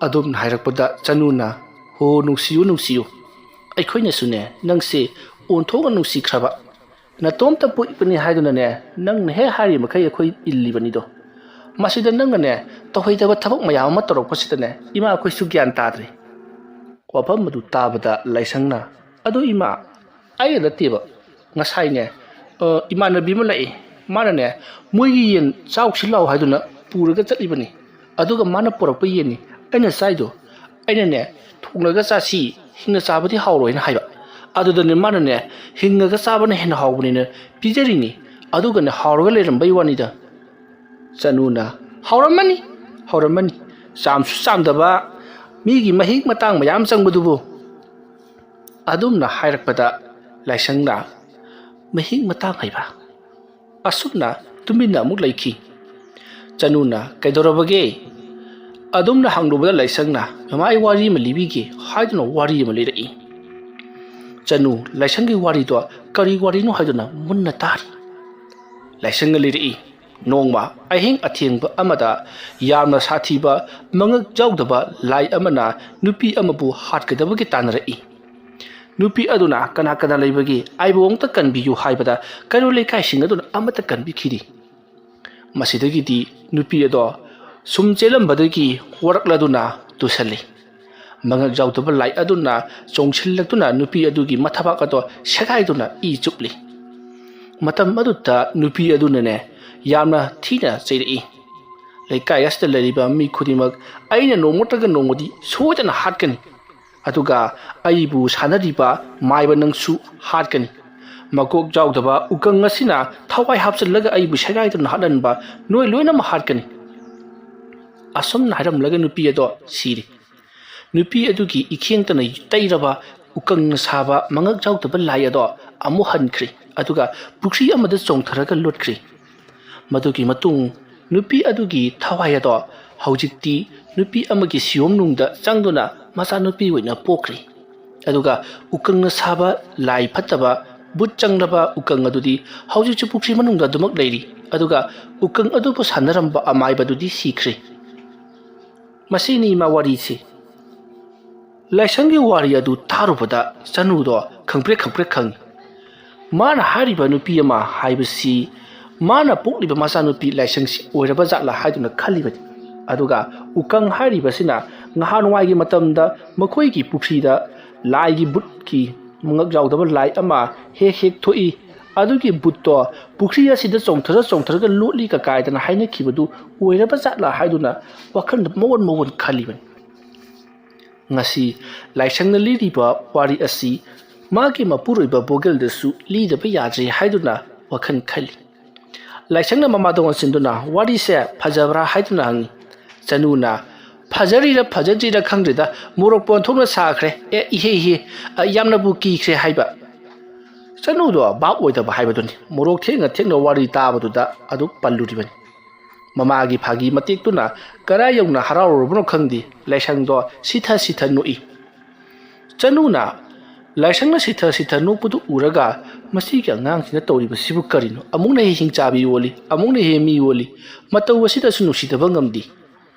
ꯑꯗꯣꯝꯅ ꯍꯥꯏꯔꯛꯄꯗ ꯆꯅꯨꯅ, "ꯍꯣ, ꯅꯨꯡꯁꯤꯌꯨ, ꯅꯨꯡꯁꯤꯌꯨ꯫ ꯑꯩꯈꯣꯏꯅꯁꯨꯅꯦ ꯅꯪꯁꯦ ꯑꯣꯟꯊꯣꯛꯅ ꯅꯨꯡꯁꯤꯈ꯭ꯔꯕ꯫ ꯅꯇꯣꯝꯇ ꯄꯣꯛꯏꯕꯅꯤ ꯍꯥꯏꯗꯨꯅꯅꯦ ꯅꯪꯅ ꯍꯦꯛ ꯍꯥꯏꯔꯤ ꯃꯈꯩ ꯑꯩꯈꯣꯏ ꯏꯜꯂꯤꯕꯅꯤꯗꯣ꯫ ꯃꯁꯤꯗ ꯅꯪꯅꯅꯦ ꯇꯧꯍꯩꯗꯕ ꯊꯕꯛ ꯃꯌꯥꯝ ꯑꯃ ꯇꯧꯔꯛꯄꯁꯤꯗꯅꯦ ꯏꯃꯥ ꯑꯩꯈꯣꯏꯁꯨ ꯒ꯭ꯌꯥꯟ ꯇꯥꯗ꯭ꯔꯦ꯫" ꯋꯥꯐꯝ ꯑꯗꯨ ꯇꯥꯕꯗ ꯂꯥꯏꯁꯪꯅ, "ꯑꯗꯨ ꯏꯃꯥ, ꯑꯩꯅ ꯅꯠꯇꯦꯕ, ꯉꯁꯥꯏꯅꯦ, ꯑ, ꯏꯃꯥꯟꯅꯕꯤ ꯑꯃ ꯂꯥꯛꯑꯦ꯫ ꯃꯥꯅꯅꯦ ꯃꯣꯏꯒꯤ ꯌꯦꯟ ꯆꯥꯎꯁꯤ ꯂꯥꯎ ꯍꯥꯏꯗꯨꯅ ꯄꯨꯔꯒ ꯆꯠꯂꯤꯕꯅꯤ꯫ ꯑꯗꯨꯒ ꯃꯥꯅ ꯄꯨꯔꯛꯄ ꯌꯦꯟꯅꯤ ꯑꯩꯅ ꯆꯥꯏꯗꯣ꯫ ꯑꯩꯅꯅꯦ ꯊꯣꯡꯂꯒ ꯆꯥꯁꯤ, ꯍꯤꯡꯅ ꯆꯥꯕꯗꯤ ꯍꯥꯎꯔꯣꯏꯅ ꯍꯥꯏꯕ꯫ ꯑꯗꯨꯗꯅꯦ ꯃꯥꯅꯅꯦ ꯍꯤꯡꯉꯒ ꯆꯥꯕꯅ ꯍꯦꯟꯅ ꯍꯥꯎꯕꯅꯤꯅ ꯄꯤꯖꯔꯤꯅꯤ꯫ ꯑꯗꯨꯒꯅꯦ ꯍꯥꯎꯔꯒ ꯂꯩꯔꯝꯕꯩ ꯋꯥꯅꯤꯗ꯫" ꯆꯅꯨꯅ, "ꯍꯥꯎꯔꯝꯃꯅꯤ, ꯍꯥꯎꯔꯝꯃꯅꯤ꯫ ꯆꯥꯝꯁꯨ ꯆꯥꯝꯗꯕ, ꯃꯤꯒꯤ ꯃꯍꯤꯛ ꯃꯇꯥꯡ ꯃꯌꯥꯝ ꯆꯪꯕꯗꯨꯕꯨ꯫" ꯑꯗꯨꯝꯅ ꯍꯥꯏꯔꯛꯄꯗ ꯂꯥꯏꯁꯪꯅ, ꯃꯍꯤꯛ ꯃꯇꯥꯡ ꯍꯩꯕ꯫ ꯑꯁꯨꯝꯅ ꯇꯨꯃꯤꯟꯅ ꯑꯃꯨꯛ ꯂꯩꯈꯤ꯫ ꯆꯅꯨꯅ "ꯀꯩꯗꯧꯔꯕꯒꯦ?" ꯑꯗꯨꯝꯅ ꯍꯪꯂꯨꯕꯗ ꯂꯥꯏꯁꯪꯅ "ꯃꯃꯥ, ꯑꯩ ꯋꯥꯔꯤ ꯑꯃ ꯂꯤꯕꯤꯒꯦ" ꯍꯥꯏꯗꯨꯅ ꯋꯥꯔꯤ ꯑꯃ ꯂꯤꯔꯛꯏ꯫ ꯆꯅꯨ ꯂꯥꯏꯁꯪꯒꯤ ꯋꯥꯔꯤꯗꯣ ꯀꯔꯤ ꯋꯥꯔꯤꯅꯣ ꯍꯥꯏꯗꯨꯅ ꯃꯨꯟꯅ ꯇꯥꯔꯤ꯫ ꯂꯥꯏꯁꯪꯅ ꯂꯤꯔꯛꯏ, "ꯅꯣꯡꯃ ꯑꯍꯤꯡ ꯑꯊꯦꯡꯕ ꯑꯃꯗ ꯌꯥꯝꯅ ꯁꯥꯊꯤꯕ ꯃꯉꯛ ꯌꯥꯎꯗꯕ ꯂꯥꯏ ꯑꯃꯅ ꯅꯨꯄꯤ ꯑꯃꯕꯨ ꯍꯥꯠꯀꯗꯕꯒꯤ ꯇꯥꯟꯅꯔꯛꯏ꯫ ꯅꯨꯄꯤ ꯑꯗꯨꯅ 'ꯀꯅꯥ ꯀꯅꯥ ꯂꯩꯕꯒꯦ? ꯑꯩꯕꯨ ꯑꯃꯨꯛꯇ ꯀꯟꯕꯤꯌꯨ' ꯍꯥꯏꯕꯗ ꯀꯩꯔꯣꯜ ꯂꯩꯀꯥꯏꯁꯤꯡ ꯑꯗꯨꯅ ꯑꯃꯠꯇ ꯀꯟꯕꯤꯈꯤꯗꯦ꯫ ꯃꯁꯤꯗꯒꯤꯗꯤ ꯅꯨꯄꯤ ꯑꯗꯣ ꯁꯨꯝ ꯆꯦꯜꯂꯝꯕꯗꯒꯤ ꯋꯥꯔꯛꯂꯗꯨꯅ ꯇꯨꯁꯜꯂꯤ꯫ ꯃꯉꯛ ꯌꯥꯎꯗꯕ ꯂꯥꯏ ꯑꯗꯨꯅ ꯆꯣꯡꯁꯤꯜꯂꯛꯇꯨꯅ ꯅꯨꯄꯤ ꯑꯗꯨꯒꯤ ꯃꯊꯕꯥꯛ ꯑꯗꯣ ꯁꯦꯒꯥꯏꯗꯨꯅ ꯏ ꯆꯨꯞꯂꯤ꯫ ꯃꯇꯝ ꯑꯗꯨꯗ ꯅꯨꯄꯤ ꯑꯗꯨꯅꯅꯦ ꯌꯥꯝꯅ ꯊꯤꯅ ꯆꯩꯔꯛꯏ꯫ ꯂꯩꯀꯥꯏ ꯑꯁꯤꯗ ꯂꯩꯔꯤꯕ ꯃꯤ ꯈꯨꯗꯤꯡꯃꯛ ꯑꯩꯅ ꯅꯣꯡꯃ ꯅꯠꯇ꯭ꯔꯒ ꯅꯣꯡꯃꯗꯤ ꯁꯣꯏꯗꯅ ꯍꯥꯠꯀꯅꯤ꯫ ꯑꯗꯨꯒ ꯑꯩꯕꯨ ꯁꯥꯟꯅꯔꯤꯕ ꯃꯥꯏꯕ ꯅꯪꯁꯨ ꯍꯥꯠꯀꯅꯤ꯫ ꯃꯀꯣꯛ ꯌꯥꯎꯗꯕ ꯎꯀꯪ ꯑꯁꯤꯅ ꯊꯋꯥꯏ ꯍꯥꯞꯆꯤꯜꯂꯒ ꯑꯩꯕꯨ ꯁꯦꯒꯥꯏꯗꯨꯅ ꯍꯥꯠꯍꯟꯕ ꯅꯣꯏ ꯂꯣꯏꯅꯃꯛ ꯍꯥꯠꯀꯅꯤ꯫ ꯑꯁꯨꯝꯅ ꯍꯥꯏꯔꯝꯂꯒ ꯅꯨꯄꯤ ꯑꯗꯣ ꯁꯤꯔꯤ꯫ ꯅꯨꯄꯤ ꯑꯗꯨꯒꯤ ꯏꯈꯦꯡꯇꯅ ꯇꯩꯔꯕ ꯎꯀꯪꯅ ꯁꯥꯕ ꯃꯉꯛ ꯌꯥꯎꯗꯕ ꯂꯥꯏ ꯑꯗꯣ ꯑꯃꯨꯛ ꯍꯟꯈ꯭ꯔꯤ, ꯑꯗꯨꯒ ꯄꯨꯈ꯭ꯔꯤ ꯑꯃꯗ ꯆꯣꯡꯊꯔꯒ ꯂꯨꯠꯈ꯭ꯔꯤ꯫ ꯃꯗꯨꯒꯤ ꯃꯇꯨꯡ ꯅꯨꯄꯤ ꯑꯗꯨꯒꯤ ꯊꯋꯥꯏ ꯑꯗꯣ ꯍꯧꯖꯤꯛꯇꯤ ꯅꯨꯄꯤ ꯑꯃꯒꯤ ꯁꯤꯌꯣꯝꯅꯨꯡꯗ ꯆꯪꯗꯨꯅ ꯃꯆꯥꯅꯨꯄꯤ ꯑꯣꯏꯅ ꯄꯣꯛꯈ꯭ꯔꯤ꯫ ꯑꯗꯨꯒ ꯎꯀꯪꯅ ꯁꯥꯕ ꯂꯥꯏ ꯐꯠꯇꯕ, ꯕꯨꯠ ꯆꯪꯂꯕ ꯎꯀꯪ ꯑꯗꯨꯗꯤ ꯍꯧꯖꯤꯛꯁꯨ ꯄꯨꯈ꯭ꯔꯤ ꯃꯅꯨꯡꯗ ꯑꯗꯨꯃꯛ ꯂꯩꯔꯤ꯫ ꯑꯗꯨꯒ ꯎꯀꯪ ꯑꯗꯨꯕꯨ ꯁꯥꯟꯅꯔꯝꯕ ꯑꯃꯥꯏꯕꯗꯨꯗꯤ ꯁꯤꯈ꯭ꯔꯦ꯫ ꯃꯁꯤꯅꯤ ꯏꯃꯥ ꯋꯥꯔꯤꯁꯤ꯫ ꯂꯥꯏꯁꯪꯒꯤ ꯋꯥꯔꯤ ꯑꯗꯨ ꯇꯥꯔꯨꯕꯗ ꯆꯅꯨꯗꯣ ꯈꯪꯄ꯭ꯔꯦꯛ ꯈꯪꯄ꯭ꯔꯦꯛ ꯈꯪꯉꯤ꯫ ꯃꯥꯅ ꯍꯥꯏꯔꯤꯕ ꯅꯨꯄꯤ ꯑꯃ ꯍꯥꯏꯕꯁꯤ ꯃꯥꯅ ꯄꯣꯛꯂꯤꯕ ꯃꯆꯥꯅꯨꯄꯤ ꯂꯥꯏꯁꯪꯁꯤ ꯑꯣꯏꯔꯕ ꯖꯥꯠꯂꯥ ꯍꯥꯏꯗꯨꯅ ꯈꯜꯂꯤꯕꯅꯤ꯫ ꯑꯗꯨꯒ ꯎꯀꯪ ꯍꯥꯏꯔꯤꯕꯁꯤꯅ ꯅꯍꯥꯟꯋꯥꯏꯒꯤ ꯃꯇꯝꯗ ꯃꯈꯣꯏꯒꯤ ꯄꯨꯈ꯭ꯔꯤꯗ ꯂꯥꯏꯒꯤ ꯕꯨꯠꯀꯤ ꯃꯉꯛ ꯌꯥꯎꯗꯕ ꯂꯥꯏ ꯑꯃ ꯍꯦꯛ ꯍꯦꯛ ꯊꯣꯛꯏ꯫ ꯑꯗꯨꯒꯤ ꯕꯨꯠꯇꯣ ꯄꯨꯈ꯭ꯔꯤ ꯑꯁꯤꯗ ꯆꯣꯡꯊꯔ ꯆꯣꯡꯊꯔꯒ ꯂꯣꯠꯂꯤ ꯀꯀꯥꯏꯗꯅ ꯍꯥꯏꯅꯈꯤꯕꯗꯨ ꯑꯣꯏꯔꯕ ꯖꯥꯠꯂꯥ ꯍꯥꯏꯗꯨꯅ ꯋꯥꯈꯜꯗ ꯃꯑꯣꯟ ꯃꯑꯣꯟ ꯈꯜꯂꯤꯕꯅꯤ꯫ ꯉꯁꯤ ꯂꯥꯏꯁꯪꯅ ꯂꯤꯔꯤꯕ ꯋꯥꯔꯤ ꯑꯁꯤ ꯃꯥꯒꯤ ꯃꯄꯨꯔꯣꯏꯕ ꯕꯣꯒꯦꯜꯗꯁꯨ ꯂꯤꯗꯕ ꯌꯥꯗ꯭ꯔꯦ ꯍꯥꯏꯗꯨꯅ ꯋꯥꯈꯜ ꯈꯜꯂꯤ꯫ ꯂꯥꯏꯁꯪꯅ ꯃꯃꯥꯗ ꯑꯣꯟꯁꯤꯟꯗꯨꯅ, "ꯋꯥꯔꯤꯁꯦ ꯐꯖꯕ꯭ꯔꯥ?" ꯍꯥꯏꯗꯨꯅ ꯍꯪꯉꯤ꯫ ꯆꯅꯨꯅ, "ꯐꯖꯔꯤꯔ ꯐꯖꯗ꯭ꯔꯤꯔ ꯈꯪꯗ꯭ꯔꯦꯗ, ꯃꯣꯔꯣꯛ ꯄꯣꯟꯊꯣꯛꯅ ꯁꯥꯈ꯭ꯔꯦ꯫ ꯑꯦ, ꯏꯍꯦ, ꯏꯍꯦ, ꯑ, ꯌꯥꯝꯅꯕꯨ ꯀꯤꯈ꯭ꯔꯦ" ꯍꯥꯏꯕ꯫ ꯆꯅꯨꯗꯣ ꯚꯥꯞ ꯑꯣꯏꯗꯕ ꯍꯥꯏꯕꯗꯨꯅꯤ꯫ ꯃꯣꯔꯣꯛ ꯊꯦꯛꯅ ꯊꯦꯛꯅ ꯋꯥꯔꯤ ꯇꯥꯕꯗꯨꯗ ꯑꯗꯨꯛ ꯄꯜꯂꯨꯔꯤꯕꯅꯤ꯫ ꯃꯃꯥꯒꯤ ꯐꯥꯒꯤ ꯃꯇꯦꯛꯇꯨꯅ ꯀꯔꯥꯏ ꯌꯧꯅ ꯍꯔꯥꯎꯔꯨꯔꯕꯅꯣ ꯈꯪꯗꯦ, ꯂꯥꯏꯁꯪꯗꯣ ꯁꯤꯊ ꯁꯤꯊ ꯅꯣꯛꯏ꯫ ꯆꯅꯨꯅ ꯂꯥꯏꯁꯪꯅ ꯁꯤꯊ ꯁꯤꯊ ꯅꯣꯛꯄꯗꯨ ꯎꯔꯒ, "ꯃꯁꯤꯒꯤ ꯑꯉꯥꯡꯁꯤꯅ ꯇꯧꯔꯤꯕꯁꯤꯕꯨ ꯀꯔꯤꯅꯣ? ꯑꯃꯨꯛꯅ ꯍꯦꯛ ꯍꯤꯡꯆꯥꯕꯤ ꯑꯣꯜꯂꯤ, ꯑꯃꯨꯛꯅ ꯍꯦꯛ ꯃꯤ ꯑꯣꯜꯂꯤ꯫ ꯃꯇꯧ ꯑꯁꯤꯗꯁꯨ ꯅꯨꯡꯁꯤꯗꯕ ꯉꯝꯗꯦ"꯫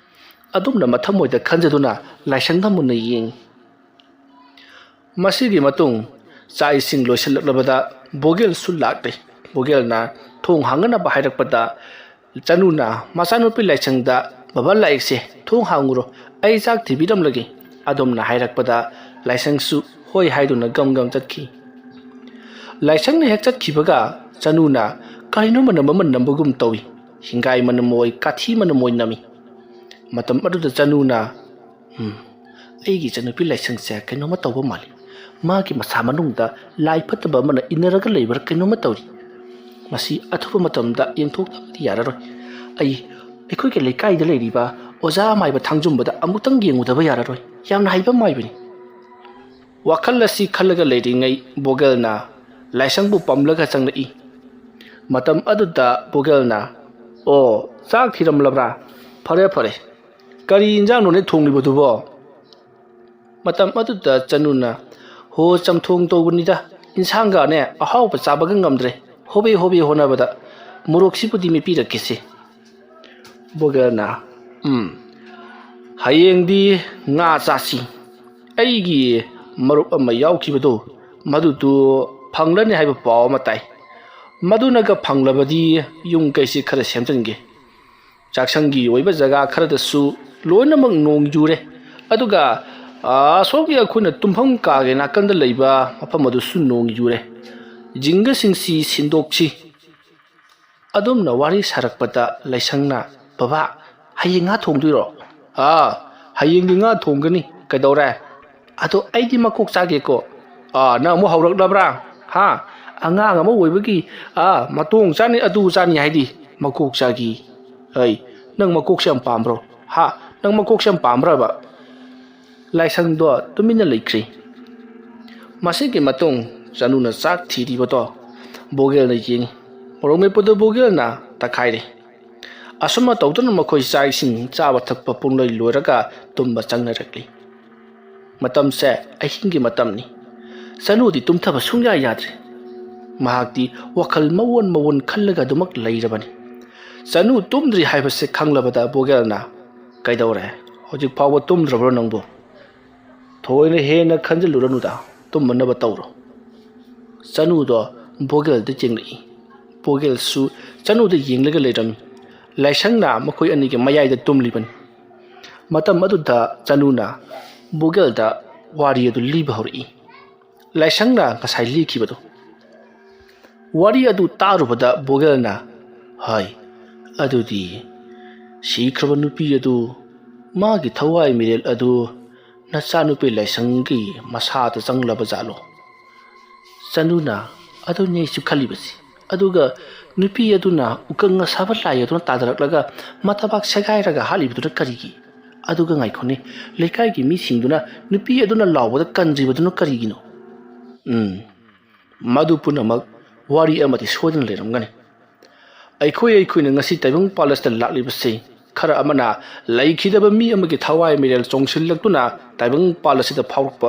ꯑꯗꯨꯝꯅ ꯃꯊꯃꯣꯏꯗ ꯈꯟꯖꯗꯨꯅ ꯂꯥꯏꯁꯪꯗ ꯃꯨꯟꯅ ꯌꯦꯡꯏ꯫ ꯃꯁꯤꯒꯤ ꯃꯇꯨꯡ ꯆꯥꯛ ꯏꯁꯤꯡ ꯂꯣꯏꯁꯤꯜꯂꯛꯂꯕꯗ ꯕꯣꯒꯦꯜꯁꯨ ꯂꯥꯛꯂꯦ꯫ ꯕꯣꯒꯦꯜꯅ ꯊꯣꯡ ꯍꯥꯡꯅꯅꯕ ꯍꯥꯏꯔꯛꯄꯗ, ꯆꯅꯨꯅ ꯃꯆꯥꯅꯨꯄꯤ ꯂꯥꯏꯁꯪꯗ, "ꯕꯕꯥ, ꯂꯥꯛꯏꯁꯦ, ꯊꯣꯡ ꯍꯥꯡꯉꯨꯔꯣ, ꯑꯩ ꯆꯥꯛ ꯊꯤꯕꯤꯔꯝꯂꯒꯦ" ꯑꯗꯨꯝꯅ ꯍꯥꯏꯔꯛꯄꯗ, ꯂꯥꯏꯁꯪꯁꯨ ꯍꯣꯏ ꯍꯥꯏꯗꯨꯅ ꯒꯝ ꯒꯝ ꯆꯠꯈꯤ꯫ ꯂꯥꯏꯁꯪꯅ ꯍꯦꯛ ꯆꯠꯈꯤꯕꯒ ꯆꯅꯨꯅ ꯀꯔꯤꯅꯣ ꯃꯅꯝ ꯑꯃ ꯅꯝꯕꯒꯨꯝ ꯇꯧꯏ꯫ ꯍꯤꯡꯒꯥꯏ ꯃꯅꯝ ꯑꯣꯏ, ꯀꯥꯊꯤ ꯃꯅꯝ ꯑꯣꯏ ꯅꯝꯃꯤ꯫ ꯃꯇꯝ ꯑꯗꯨꯗ ꯆꯅꯨꯅ, "ꯎꯝ, ꯑꯩꯒꯤ ꯏꯆꯟꯅꯨꯄꯤ ꯂꯥꯏꯁꯪꯁꯦ ꯀꯩꯅꯣꯝꯃ ꯇꯧꯕ ꯃꯥꯜꯂꯤ꯫ ꯃꯥꯒꯤ ꯃꯁꯥ ꯃꯅꯨꯡꯗ ꯂꯥꯏ ꯐꯠꯇꯕ ꯑꯃꯅ ꯏꯟꯅꯔꯒ ꯂꯩꯕ꯭ꯔꯥ ꯀꯩꯅꯣꯝꯃ ꯇꯧꯔꯤ꯫ ꯃꯁꯤ ꯑꯊꯨꯕ ꯃꯇꯝꯗ ꯌꯦꯡꯊꯣꯛꯇꯕꯗꯤ ꯌꯥꯔꯔꯣꯏ꯫ ꯑꯩ ꯑꯩꯈꯣꯏꯒꯤ ꯂꯩꯀꯥꯏꯗ ꯂꯩꯔꯤꯕ ꯑꯣꯖꯥ ꯑꯃꯥꯏꯕ ꯊꯥꯡꯖꯨꯝꯕꯗ ꯑꯃꯨꯛꯇꯪ ꯌꯦꯡꯉꯨꯗꯕ ꯌꯥꯔꯔꯣꯏ꯫ ꯌꯥꯝꯅ ꯍꯩꯕ ꯃꯥꯏꯕꯅꯤ"꯫ ꯋꯥꯈꯜ ꯑꯁꯤ ꯈꯜꯂꯒ ꯂꯩꯔꯤꯉꯩ ꯕꯣꯒꯦꯜꯅ ꯂꯥꯏꯁꯪꯕꯨ ꯄꯝꯂꯒ ꯆꯪꯂꯛꯏ꯫ ꯃꯇꯝ ꯑꯗꯨꯗ ꯕꯣꯒꯦꯜꯅ, "ꯑꯣ, ꯆꯥꯛ ꯊꯤꯔꯝꯂꯕ꯭ꯔꯥ? ꯐꯔꯦ, ꯐꯔꯦ꯫ ꯀꯔꯤ ꯏꯟꯖꯥꯡꯅꯣꯅꯦ ꯊꯣꯡꯂꯤꯕꯗꯨꯕꯣ?" ꯃꯇꯝ ꯑꯗꯨꯗ ꯆꯅꯨꯅ, "ꯍꯣ, ꯆꯝꯊꯣꯡ ꯇꯧꯕꯅꯤꯗ꯫ ꯏꯟꯁꯥꯡꯒꯅꯦ ꯑꯍꯥꯎꯕ ꯆꯥꯕꯒ ꯉꯝꯗ꯭ꯔꯦ꯫ ꯍꯣꯕꯦ ꯍꯣꯕꯦ ꯍꯣꯠꯅꯕꯗ꯫ ꯃꯣꯔꯣꯛꯁꯤꯕꯨꯗꯤ ꯃꯦꯠꯄꯤꯔꯛꯀꯦꯁꯦ"꯫ ꯕꯣꯒꯦꯜꯅ, "ꯎꯝ, ꯍꯌꯦꯡꯗꯤ ꯉꯥ ꯆꯥꯁꯤ꯫ ꯑꯩꯒꯤ ꯃꯔꯨꯞ ꯑꯃ ꯌꯥꯎꯈꯤꯕꯗꯣ, ꯃꯗꯨꯗꯨ ꯐꯪꯂꯅꯤ ꯍꯥꯏꯕ ꯄꯥꯎ ꯑꯃ ꯇꯥꯏ꯫ ꯃꯗꯨꯅꯒ ꯐꯪꯂꯕꯗꯤ ꯌꯨꯝ ꯀꯩꯁꯤ ꯈꯔ ꯁꯦꯝꯖꯤꯟꯒꯦ꯫ ꯆꯥꯛꯁꯪꯒꯤ ꯑꯣꯏꯕ ꯖꯒꯥ ꯈꯔꯗꯁꯨ ꯂꯣꯏꯅꯃꯛ ꯅꯣꯡ ꯌꯨꯔꯦ꯫ ꯑꯗꯨꯒ, ꯑꯥ, ꯑꯁꯣꯝꯒꯤ ꯑꯩꯈꯣꯏꯅ ꯇꯨꯝꯐꯝ ꯀꯥꯒꯤ ꯅꯥꯀꯟꯗ ꯂꯩꯕ ꯃꯐꯝ ꯑꯗꯨꯁꯨ ꯅꯣꯡ ꯌꯨꯔꯦ꯫ ꯖꯤꯡꯒꯁꯤꯡꯁꯤ ꯁꯤꯟꯗꯣꯛꯁꯤ"꯫ ꯑꯗꯨꯝꯅ ꯋꯥꯔꯤ ꯁꯥꯔꯛꯄꯗ ꯂꯥꯏꯁꯪꯅ, "ꯕꯕꯥ, ꯍꯌꯦꯡ ꯉꯥ ꯊꯣꯡꯗꯣꯏꯔꯣ?" "ꯑꯥ, ꯍꯌꯦꯡꯗꯤ ꯉꯥ ꯊꯣꯡꯒꯅꯤ꯫ ꯀꯩꯗꯧꯔꯦ?" "ꯑꯗꯣ ꯑꯩꯗꯤ ꯃꯀꯣꯛ ꯆꯥꯒꯦꯀꯣ"꯫ "ꯑꯥ, ꯅꯪ ꯑꯃꯨꯛ ꯍꯧꯔꯛꯂꯕ꯭ꯔꯥ? ꯍꯥ? ꯑꯉꯥꯡ ꯑꯃ ꯑꯣꯏꯕꯒꯤ, ꯑꯥ, ꯃꯇꯣꯡ ꯆꯥꯅꯤ, ꯑꯗꯨ ꯆꯥꯅꯤ ꯍꯥꯏꯗꯤ ꯃꯀꯣꯛ ꯆꯥꯒꯤ꯫ ꯑꯩ, ꯅꯪ ꯃꯀꯣꯛꯁꯦ ꯌꯥꯝ ꯄꯥꯝꯕ꯭ꯔꯣ? ꯍꯥ? ꯅꯪ ꯃꯀꯣꯛꯁꯦ ꯌꯥꯝ ꯄꯥꯝꯕ꯭ꯔꯕ?" ꯂꯥꯏꯁꯪꯗꯣ ꯇꯨꯃꯤꯟꯅ ꯂꯩꯈ꯭ꯔꯦ꯫ ꯃꯁꯤꯒꯤ ꯃꯇꯨꯡ ꯆꯅꯨꯅ ꯆꯥꯛ ꯊꯤꯔꯤꯕꯗꯣ ꯕꯣꯒꯦꯜꯅ ꯌꯦꯡꯉꯤ꯫ ꯃꯣꯔꯣꯛ ꯃꯦꯠꯄꯗꯨ ꯕꯣꯒꯦꯜꯅ ꯇꯛꯈꯥꯏꯔꯦ꯫ ꯑꯁꯨꯝꯅ ꯇꯧꯗꯨꯅ ꯃꯈꯣꯏ ꯆꯥꯛ ꯏꯁꯤꯡ ꯆꯥꯕ ꯊꯛꯄ ꯄꯨꯡꯂꯣꯏ ꯂꯣꯏꯔꯒ ꯇꯨꯝꯕ ꯆꯪꯅꯔꯛꯂꯤ꯫ ꯃꯇꯝꯁꯦ ꯑꯍꯤꯡꯒꯤ ꯃꯇꯝꯅꯤ꯫ ꯆꯅꯨꯗꯤ ꯇꯨꯝꯊꯕ ꯁꯨꯡꯌꯥ ꯌꯥꯗ꯭ꯔꯦ꯫ ꯃꯍꯥꯛꯇꯤ ꯋꯥꯈꯜ ꯃꯑꯣꯟ ꯃꯑꯣꯟ ꯈꯜꯂꯒ ꯑꯗꯨꯃꯛ ꯂꯩꯔꯕꯅꯤ꯫ ꯆꯅꯨ ꯇꯨꯝꯗ꯭ꯔꯤ ꯍꯥꯏꯕꯁꯦ ꯈꯪꯂꯕꯗ ꯕꯣꯒꯦꯜꯅ, "ꯀꯩꯗꯧꯔꯦ? ꯍꯧꯖꯤꯛ ꯐꯥꯎꯕ ꯇꯨꯝꯗ꯭ꯔꯕ꯭ꯔꯣ ꯅꯪꯕꯨ? ꯊꯣꯏꯅ ꯍꯦꯟꯅ ꯈꯟꯖꯤꯜꯂꯨꯔꯅꯨꯗ, ꯇꯨꯝꯅꯅꯕ ꯇꯧꯔꯣ꯫" ꯆꯅꯨꯗꯣ ꯕꯣꯒꯦꯜꯗ ꯌꯦꯡꯂꯛꯏ꯫ ꯕꯣꯒꯦꯜꯁꯨ ꯆꯅꯨꯗ ꯌꯦꯡꯂꯒ ꯂꯩꯔꯝꯃꯤ꯫ ꯂꯥꯏꯁꯪꯅ ꯃꯈꯣꯏ ꯑꯅꯤꯒꯤ ꯃꯌꯥꯏꯗ ꯇꯨꯝꯂꯤꯕꯅꯤ꯫ ꯃꯇꯝ ꯑꯗꯨꯗ ꯆꯅꯨꯅ ꯕꯣꯒꯦꯜꯗ ꯋꯥꯔꯤ ꯑꯗꯨ ꯂꯤꯕ ꯍꯧꯔꯛꯏ꯫ ꯂꯥꯏꯁꯪꯅ ꯉꯁꯥꯏ ꯂꯤꯈꯤꯕꯗꯨ꯫ ꯋꯥꯔꯤ ꯑꯗꯨ ꯇꯥꯔꯨꯕꯗ ꯕꯣꯒꯦꯜꯅ, "ꯍꯥꯏ, ꯑꯗꯨꯗꯤ ꯁꯤꯈ꯭ꯔꯕ ꯅꯨꯄꯤ ꯑꯗꯨ, ꯃꯥꯒꯤ ꯊꯋꯥꯏ ꯃꯤꯔꯦꯜ ꯑꯗꯨ ꯅꯆꯥꯅꯨꯄꯤ ꯂꯥꯏꯁꯪꯒꯤ ꯃꯁꯥꯗ ꯆꯪꯂꯕ ꯖꯥꯠꯂꯣ?" ꯆꯅꯨꯅ, "ꯑꯗꯨꯅꯤ ꯑꯩꯁꯨ ꯈꯜꯂꯤꯕꯁꯤ꯫ ꯑꯗꯨꯒ ꯅꯨꯄꯤ ꯑꯗꯨꯅ ꯎꯀꯪ ꯑꯁꯥꯕ ꯂꯥꯏ ꯑꯗꯨꯅ ꯇꯥꯟꯅꯔꯛꯂꯒ ꯃꯊꯕꯥꯛ ꯁꯦꯒꯥꯏꯔꯒ ꯍꯥꯠꯂꯤꯕꯗꯨꯅ ꯀꯔꯤꯒꯤ? ꯑꯗꯨꯒ ꯉꯥꯏꯈꯣꯅꯦ, ꯂꯩꯀꯥꯏꯒꯤ ꯃꯤꯁꯤꯡꯗꯨꯅ ꯅꯨꯄꯤ ꯑꯗꯨꯅ ꯂꯥꯎꯕꯗ ꯀꯟꯗ꯭ꯔꯤꯕꯗꯨꯅ ꯀꯔꯤꯒꯤꯅꯣ?" ꯎꯝ, ꯃꯗꯨ ꯄꯨꯝꯅꯃꯛ ꯋꯥꯔꯤ ꯑꯃꯗꯤ ꯁꯣꯏꯗꯅ ꯂꯩꯔꯝꯒꯅꯤ꯫ ꯑꯩꯈꯣꯏ ꯑꯩꯈꯣꯏꯅ ꯉꯁꯤ ꯇꯥꯏꯕꯪ ꯄꯥꯜ ꯑꯁꯤꯗ ꯂꯥꯛꯂꯤꯕꯁꯤ, ꯈꯔ ꯑꯃꯅ ꯂꯩꯈꯤꯗꯕ ꯃꯤ ꯑꯃꯒꯤ ꯊꯋꯥꯏ ꯃꯤꯔꯦꯜ ꯆꯣꯡꯁꯤꯜꯂꯛꯇꯨꯅ ꯇꯥꯏꯕꯪ ꯄꯥꯜ ꯑꯁꯤꯗ ꯐꯥꯎꯔꯛꯄ,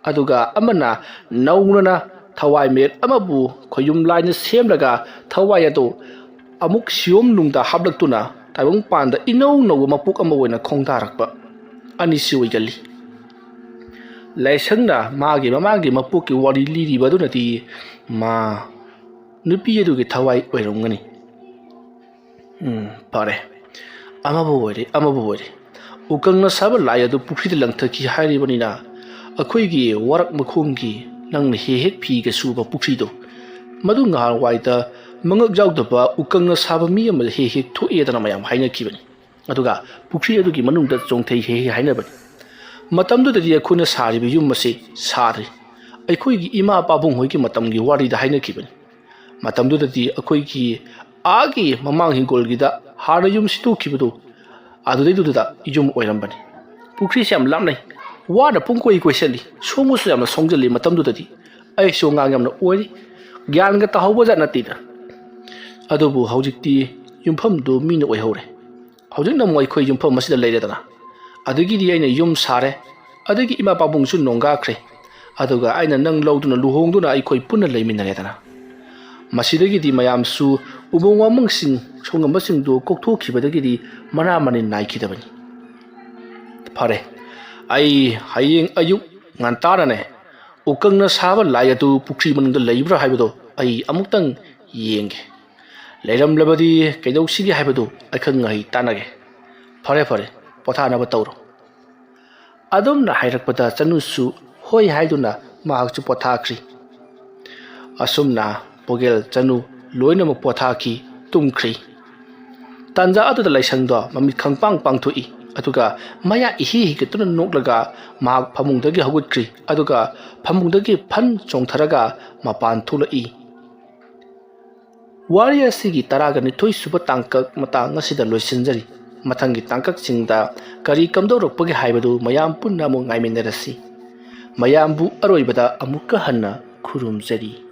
ꯑꯗꯨꯒ ꯑꯃꯅ ꯅꯧꯅꯅ ꯊꯋꯥꯏ ꯃꯤꯔꯦꯜ ꯑꯃꯕꯨ ꯈꯣꯌꯨꯝ ꯂꯥꯏꯅ ꯁꯦꯝꯂꯒ ꯊꯋꯥꯏ ꯑꯗꯨ ꯑꯃꯨꯛ ꯁꯤꯌꯣꯝ ꯅꯨꯡꯗ ꯍꯥꯞꯂꯛꯇꯨꯅ ꯇꯥꯏꯕꯪ ꯄꯥꯟꯗ ꯏꯅꯧ ꯅꯧꯕ ꯃꯄꯣꯛ ꯑꯃ ꯑꯣꯏꯅ ꯈꯣꯡꯗꯥꯔꯛꯄ꯫ ꯑꯅꯤꯁꯤ ꯑꯣꯏꯒꯜꯂꯤ꯫ ꯂꯥꯏꯁꯪꯅ ꯃꯥꯒꯤ ꯃꯃꯥꯡꯒꯤ ꯃꯄꯣꯛꯀꯤ ꯋꯥꯔꯤ ꯂꯤꯔꯤꯕ ꯑꯗꯨꯅꯗꯤ ꯃꯥ ꯅꯨꯄꯤ ꯑꯗꯨꯒꯤ ꯊꯋꯥꯏ ꯑꯣꯏꯔꯝꯒꯅꯤ꯫ ꯎꯝ, ꯐꯔꯦ꯫ ꯑꯃꯕꯨ ꯑꯣꯏꯔꯦ, ꯑꯃꯕꯨ ꯑꯣꯏꯔꯦ꯫ ꯎꯀꯪꯅ ꯁꯥꯕ ꯂꯥꯏ ꯑꯗꯨ ꯄꯨꯈ꯭ꯔꯤꯗ ꯂꯪꯊꯈꯤ ꯍꯥꯏꯔꯤꯕꯅꯤꯅ, ꯑꯩꯈꯣꯏꯒꯤ ꯋꯥꯔꯛ ꯃꯈꯣꯡꯒꯤ ꯅꯪꯅ ꯍꯦꯛ ꯍꯦꯛ ꯐꯤꯒ ꯁꯨꯕ ꯄꯨꯈ꯭ꯔꯤꯗꯣ, ꯃꯗꯨ ꯉꯍꯥꯟꯋꯥꯏꯗ ꯃꯉꯛ ꯌꯥꯎꯗꯕ ꯎꯀꯪꯅ ꯁꯥꯕ ꯃꯤ ꯑꯃ ꯍꯦꯛ ꯍꯦꯛ ꯊꯣꯛꯑꯦꯗꯅ ꯃꯌꯥꯝ ꯍꯥꯏꯅꯈꯤꯕꯅꯤ꯫ ꯑꯗꯨꯒ ꯄꯨꯈ꯭ꯔꯤ ꯑꯗꯨꯒꯤ ꯃꯅꯨꯡꯗ ꯆꯣꯡꯊꯩ ꯍꯦꯛ ꯍꯦꯛ ꯍꯥꯏꯅꯕꯅꯤ꯫ ꯃꯇꯝꯗꯨꯗꯗꯤ ꯑꯩꯈꯣꯏꯅ ꯁꯥꯔꯤꯕ ꯌꯨꯝ ꯑꯁꯤ ꯁꯥꯗ꯭ꯔꯤ꯫ ꯑꯩꯈꯣꯏꯒꯤ ꯏꯃꯥ ꯄꯥꯕꯨꯡ ꯍꯣꯏꯒꯤ ꯃꯇꯝꯒꯤ ꯋꯥꯔꯤꯗ ꯍꯥꯏꯅꯈꯤꯕꯅꯤ꯫ ꯃꯇꯝꯗꯨꯗꯗꯤ ꯑꯩꯈꯣꯏꯒꯤ ꯑꯥꯒꯤ ꯃꯃꯥꯡ ꯍꯤꯡꯒꯣꯜꯒꯤꯗ ꯍꯥꯟꯅ ꯌꯨꯝ ꯁꯤꯠꯇꯣꯛꯈꯤꯕꯗꯨ, ꯑꯗꯨꯗꯩꯗꯨꯗ ꯌꯨꯝ ꯑꯣꯏꯔꯝꯕꯅꯤ꯫ ꯄꯨꯈ꯭ꯔꯤꯁꯦ ꯌꯥꯝ ꯂꯥꯞꯅꯩ꯫ ꯋꯥꯅ ꯄꯨꯡꯀꯣꯏ ꯀꯣꯏꯁꯤꯜꯂꯤ꯫ ꯁꯣꯡꯕꯁꯨ ꯌꯥꯝꯅ ꯁꯣꯡꯖꯜꯂꯤ ꯃꯇꯝꯗꯨꯗꯗꯤ꯫ ꯑꯩꯁꯨ ꯑꯉꯥꯡ ꯌꯥꯝꯅ ꯑꯣꯏꯔꯤ, ꯒ꯭ꯌꯥꯟꯒ ꯇꯥꯍꯧꯕ ꯖꯥꯠ ꯅꯠꯇꯦꯗ꯫ ꯑꯗꯨꯕꯨ ꯍꯧꯖꯤꯛꯇꯤ ꯌꯨꯝꯐꯝꯗꯨ ꯃꯤꯅ ꯑꯣꯏꯍꯧꯔꯦ꯫ ꯍꯧꯖꯤꯛꯅ ꯑꯃꯨꯛ ꯑꯩꯈꯣꯏ ꯌꯨꯝꯐꯝ ꯑꯁꯤꯗ ꯂꯩꯔꯦꯗꯅ꯫ ꯑꯗꯒꯤꯗꯤ ꯑꯩꯅ ꯌꯨꯝ ꯁꯥꯔꯦ, ꯑꯗꯒꯤ ꯏꯃꯥ ꯄꯥꯕꯨꯡꯁꯨ ꯅꯣꯡꯒꯥꯈ꯭ꯔꯦ, ꯑꯗꯨꯒ ꯑꯩꯅ ꯅꯪ ꯂꯧꯗꯨꯅ ꯂꯨꯍꯣꯡꯗꯨꯅ ꯑꯩꯈꯣꯏ ꯄꯨꯟꯅ ꯂꯩꯃꯤꯟꯅꯔꯦꯗꯅ꯫ ꯃꯁꯤꯗꯒꯤꯗꯤ ꯃꯌꯥꯝꯁꯨ ꯎꯃꯪ ꯋꯥꯃꯪꯁꯤꯡ ꯁꯣꯡꯉꯝꯕꯁꯤꯡꯗꯨ ꯀꯣꯛꯊꯣꯛꯈꯤꯕꯗꯒꯤꯗꯤ ꯃꯅꯥ ꯃꯅꯤꯟ ꯅꯥꯏꯈꯤꯗꯕꯅꯤ꯫ ꯐꯔꯦ, ꯑꯩ ꯍꯌꯦꯡ ꯑꯌꯨꯛ ꯉꯟꯇꯥꯅꯅꯦ ꯎꯀꯪꯅ ꯁꯥꯕ ꯂꯥꯏ ꯑꯗꯨ ꯄꯨꯈ꯭ꯔꯤ ꯃꯅꯨꯡꯗ ꯂꯩꯕ꯭ꯔꯥ ꯍꯥꯏꯕꯗꯣ ꯑꯩ ꯑꯃꯨꯛꯇꯪ ꯌꯦꯡꯒꯦ꯫ ꯂꯩꯔꯝꯂꯕꯗꯤ ꯀꯩꯗꯧꯁꯤꯒꯦ ꯍꯥꯏꯕꯗꯨ ꯑꯈꯪ ꯑꯍꯩ ꯇꯥꯟꯅꯒꯦ꯫ ꯐꯔꯦ ꯐꯔꯦ, ꯄꯣꯊꯥꯅꯕ ꯇꯧꯔꯣ꯫ ꯑꯗꯨꯝꯅ ꯍꯥꯏꯔꯛꯄꯗ ꯆꯅꯨꯁꯨ ꯍꯣꯏ ꯍꯥꯏꯗꯨꯅ ꯃꯍꯥꯛꯁꯨ ꯄꯣꯊꯥꯈ꯭ꯔꯤ꯫ ꯑꯁꯨꯝꯅ ꯄꯣꯒꯦꯜ ꯆꯅꯨ ꯂꯣꯏꯅꯃꯛ ꯄꯣꯊꯥꯈꯤ, ꯇꯨꯝꯈ꯭ꯔꯤ꯫ ꯇꯥꯟꯖꯥ ꯑꯗꯨꯗ ꯂꯥꯏꯁꯪꯗꯣ ꯃꯃꯤꯠ ꯈꯪꯄꯥꯡ ꯄꯥꯡꯊꯣꯛꯏ, ꯑꯗꯨꯒ ꯃꯌꯥ ꯏꯍꯤ ꯍꯤꯒꯠꯇꯨꯅ ꯅꯣꯛꯂꯒ ꯃꯍꯥꯛ ꯐꯃꯨꯡꯗꯒꯤ ꯍꯧꯒꯠꯈ꯭ꯔꯤ, ꯑꯗꯨꯒ ꯐꯃꯨꯡꯗꯒꯤ ꯐꯟ ꯆꯣꯡꯊꯔꯒ ꯃꯄꯥꯟ ꯊꯣꯛꯂꯛꯏ꯫ ꯋꯥꯔꯤ ꯑꯁꯤꯒꯤ ꯇꯔꯥꯒ ꯅꯤꯊꯣꯏ ꯁꯨꯕ ꯇꯥꯡꯀꯛ ꯃꯇꯥꯡ ꯑꯁꯤꯗ ꯂꯣꯏꯁꯤꯟꯖꯔꯤ꯫ ꯃꯊꯪꯒꯤ ꯇꯥꯡꯀꯛꯁꯤꯡꯗ ꯀꯔꯤ ꯀꯝꯗꯧꯔꯛꯄꯒꯦ ꯍꯥꯏꯕꯗꯨ ꯃꯌꯥꯝ ꯄꯨꯟꯅ ꯑꯃꯨꯛ ꯉꯥꯏꯃꯤꯟꯅꯔꯁꯤ꯫ ꯃꯌꯥꯝꯕꯨ ꯑꯔꯣꯏꯕꯗ ꯑꯃꯨꯛꯀ ꯍꯟꯅ ꯈꯨꯔꯨꯝꯖꯔꯤ꯫